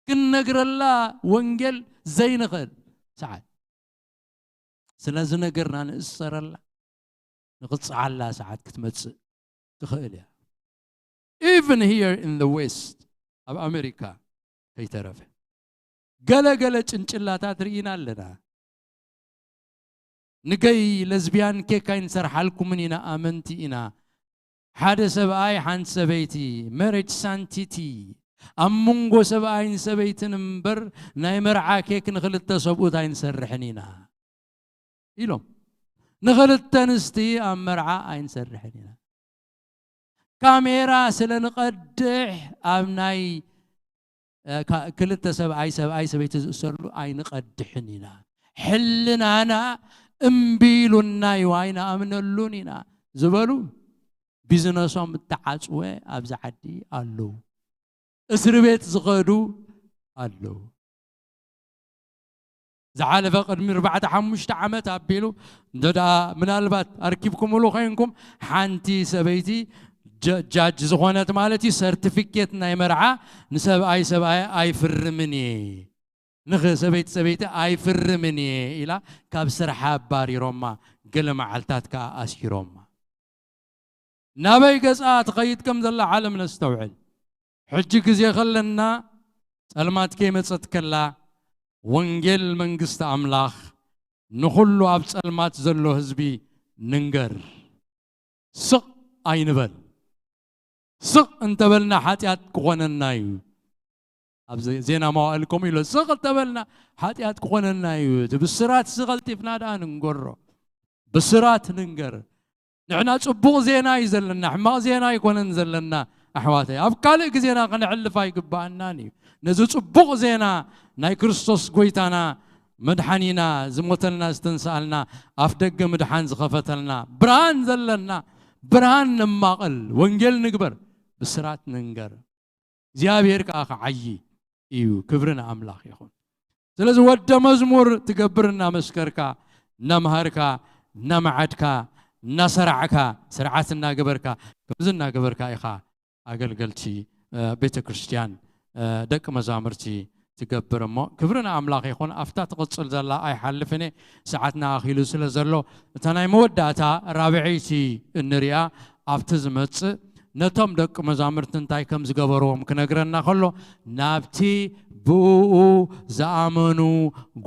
ክንነግረላ ወንጌል ዘይንኽእል ሰዓት ስለ ዝነገርና ንእሰረላ። ንቕጽዓላ ሰዓት ክትመጽእ ትኽእል እያ። Even here in the West፣ ኣብ ኣሜሪካ ከይተረፈ ገለ ገለ ጭንጭላታት ርኢና ኣለና። ንገይ ለዝቢያን ኬክ ኣይንሰርሓልኩምን ኢና፣ ኣመንቲ ኢና። ሓደ ሰብኣይ ሓንቲ ሰበይቲ፣ marriage sanctity፣ ኣብ መንጎ ሰብኣይን ሰበይትን እምበር ናይ መርዓ ኬክ ንኽልተ ሰብኡት ኣይንሰርሕን ኢና ኢሎም። ንኽልተ ኣንስቲ ኣብ መርዓ ኣይንሰርሕን ኢና። ካሜራ ስለ ንቐድሕ ኣብ ናይ እ፣ ካ-፣ ክልተ ሰብኣይ ሰብኣይ ሰበይቲ ዝእሰሉ ኣይንቐድሕን ኢና። ሕልናና እምቢ ኢሉና እዩ፣ ኣይንኣምነሉን ኢና ዝበሉ ቢዝነሶም እተዓጽወ ኣብዚ ዓዲ ኣለዉ። እስሪ ቤት ዝኸዱ ኣለዉ። ዝሓለፈ ቅድሚ ኣርባዕተ ሓሙሽተ ዓመት ኣቢሉ እንተ ደኣ ምናልባት ኣርኪብኩምሉ ኮይንኩም፣ ሓንቲ ሰበይቲ ጀ-፣ ጃጅ ዝኾነት ማለት እዩ፣ ሰርቲፊኬት ናይ መርዓ ንሰብኣይ ሰብኣይ ኣይፍርምን እየ፣ ንኽ-፣ ሰበይቲ ሰበይቲ ኣይፍርምን እየ ኢላ ካብ ስርሓ ኣባሪሮማ፣ ገለ መዓልታት ከኣ ኣሲሮማ። ናበይ ገጻ ትኸይድ ከም ዘላ ዓለም ነስተውዕል። ሕጂ ግዜ ከለና፣ ጸልማት ከይመጸት ከላ፣ ወንጌል መንግስቲ ኣምላኽ ንኹሉ ኣብ ጸልማት ዘሎ ህዝቢ ንንገር። ስቕ ኣይንበል። ስቕ እንተበልና ሓጢኣት ክኾነና እዩ። ኣብ ዘ-፣ ዜና መዋእል ከምኡ ኢሎ፣ ስቕ እንተበልና ሓጢኣት ክኾነና እዩ። እቲ ብስራት እዚ ቀልጢፍና ደኣ ንንገሮ። ብስራት ንንገር። ንሕና ጽቡቕ ዜና እዩ ዘለና፣ ሕማቕ ዜና ኣይኮነን ዘለና ኣሕዋተይ። ኣብ ካልእ ግዜና ከነሕልፍ ኣይግባኣናን እዩ። ነዚ ጽቡቕ ዜና ናይ ክርስቶስ ጎይታና መድሓኒና ዝሞተልና ዝተንስኣልና ኣፍ ደገ ምድሓን ዝኸፈተልና ብርሃን ዘለና ብርሃን ነማቕል፣ ወንጌል ንግበር፣ ብስራት ንንገር። እግዚኣብሔር ከኣ ክዓዪ እዩ። ክብሪ ንኣምላኽ ይኹን። ስለዚ ወደ መዝሙር ትገብር እናመስከርካ፣ እናምሃርካ፣ እናመዓድካ፣ እናሰራዕካ፣ ስርዓት እናገበርካ፣ ከምዚ እናገበርካ ኢኻ ኣገልገልቲ፣ እ፣ ቤተ ክርስቲያን፣ እ፣ ደቂ መዛሙርቲ ትገብር እሞ፣ ክብሪ ንኣምላኽ ይኹን። ኣብታ ትቕጽል ዘላ ኣይሓልፍን እየ፣ ሰዓትና ኣኺሉ ስለ ዘሎ፣ እታ ናይ መወዳእታ ራብዐይቲ እንሪኣ፣ ኣብቲ ዝመጽእ ነቶም ደቂ መዛሙርቲ እንታይ ከም ዝገበርዎም ክነግረና ከሎ፣ ናብቲ ብእኡ ዝኣመኑ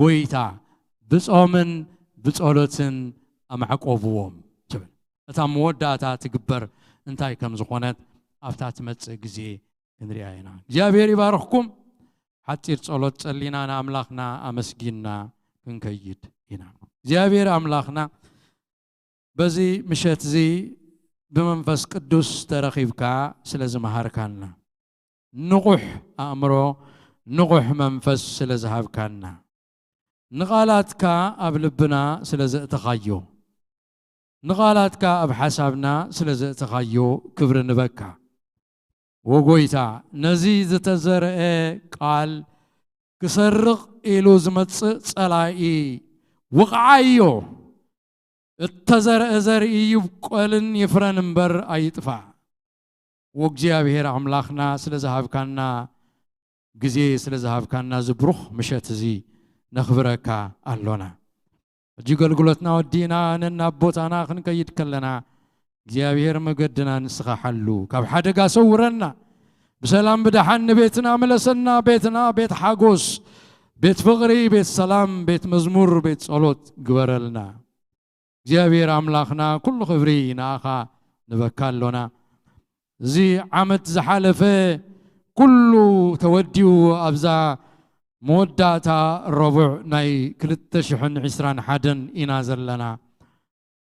ጎይታ ብጾምን ብጸሎትን ኣማዕቆብዎም ትብል። እታ መወዳእታ ትግበር እንታይ ከም ዝኾነት ኣብታ ትመጽእ ግዜ ክንሪኣ ኢና። እግዚኣብሔር ይባርኽኩም። ሓጺር ጸሎት ጸሊና ንኣምላኽና ኣመስጊንና ክንከይድ ኢና። እግዚኣብሔር ኣምላኽና በዚ ምሸት እዚ ብመንፈስ ቅዱስ ተረኺብካ ስለ ዝመሃርካና፣ ንቑሕ ኣእምሮ፣ ንቑሕ መንፈስ ስለ ዝሃብካና፣ ንቓላትካ ኣብ ልብና ስለ ዘእተኻዮ፣ ንቓላትካ ኣብ ሓሳብና ስለ ዘእተኻዮ ክብሪ ንበካ። ወጎይታ፣ ነዚ ዝተዘርአ ቃል ክሰርቕ ኢሉ ዝመጽእ ጸላኢ ውቕዓዮ። እተዘርአ ዘርኢ ይብቆልን ይፍረን እምበር ኣይጥፋእ። ወእግዚኣብሔር ኣምላኽና ስለ ዝሃብካና ግዜ፣ ስለ ዝሃብካና እዚ ብሩኽ ምሸት እዚ ነኽብረካ ኣሎና። ሕጂ ኣገልግሎትና ወዲእና ነናብ ቦታና ክንከይድ ከለና፣ እግዚኣብሔር መገድና ንስኻ ሓሉ፣ ካብ ሓደጋ ሰውረና፣ ብሰላም ብደሓን ንቤትና ምለሰና። ቤትና ቤት ሓጎስ፣ ቤት ፍቕሪ፣ ቤት ሰላም፣ ቤት መዝሙር፣ ቤት ጸሎት ግበረልና። እግዚኣብሔር ኣምላኽና ኩሉ ክብሪ ንኣኻ ንበካ ኣሎና። እዚ ዓመት ዝሓለፈ ኩሉ ተወዲኡ ኣብዛ መወዳእታ ረቡዕ ናይ ክልተ ሽሕን ዕስራን ሓደን ኢና ዘለና።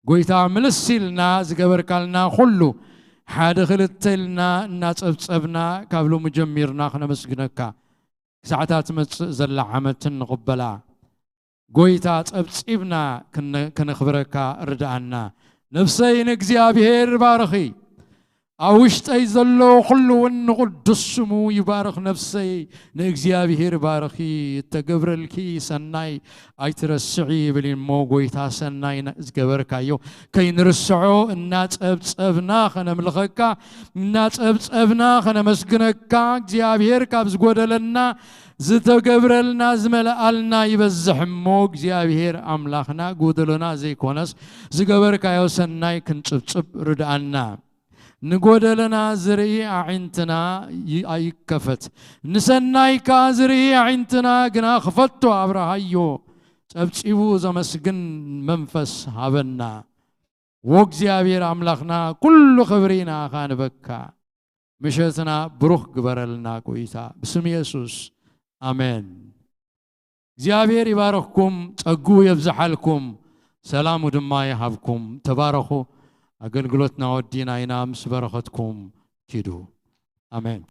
ጎይታ ምልስ ኢልና ዝገበርካልና ኩሉ ሓደ ክልተ ኢልና እናጸብጸብና ካብ ሎሚ ጀሚርና ክነመስግነካ። ክሳዕታ ትመጽእ ዘላ ዓመትን ንቕበላ። ጎይታ ጸብጺብና ክነ-፣ ከነኽብረካ ርድኣና። ነፍሰይ ንእግዚኣብሔር ባርኺ። ኣብ ውሽጠይ ዘሎ ኩሉ እውን ንቕዱስ ስሙ ይባርኽ። ነፍሰይ ንእግዚኣብሔር ባርኺ፣ እተገብረልኪ ሰናይ ኣይትረስዒ ይብል እሞ፣ ጎይታ ሰናይ ና-፣ ዝገበርካዮ ከይንርስዖ እናጸብጸብና ኸነምልኸካ፣ እናጸብጸብና ኸነመስግነካ፣ እግዚኣብሔር ካብ ዝጎደለና ዝተገብረልና ዝመልኣልና ይበዝሕ እሞ፣ እግዚኣብሔር ኣምላኽና ጎደሎና ዘይኮነስ ዝገበርካዮ ሰናይ ክንጽብጽብ ርድኣና። ንጎደለና ዝርኢ ኣዒንትና ይ-፣ ኣይከፈት፣ ንሰናይካ ዝርኢ ኣዒንትና ግና ክፈቶ ኣብርሃዮ። ጸብጺቡ ዘመስግን መንፈስ ሃበና። ወእግዚኣብሔር ኣምላኽና፣ ኩሉ ክብሪ ንኣኻ ንበካ። ምሸትና ብሩኽ ግበረልና ጎይታ፣ ብስም የሱስ፣ ኣሜን። እግዚኣብሔር ይባርኽኩም፣ ጸጉ የብዝሓልኩም፣ ሰላሙ ድማ ይሃብኩም። ተባረኹ። ኣገልግሎትና ወዲና ኢና፣ ምስ በረኸትኩም ኪዱ። ኣሜን።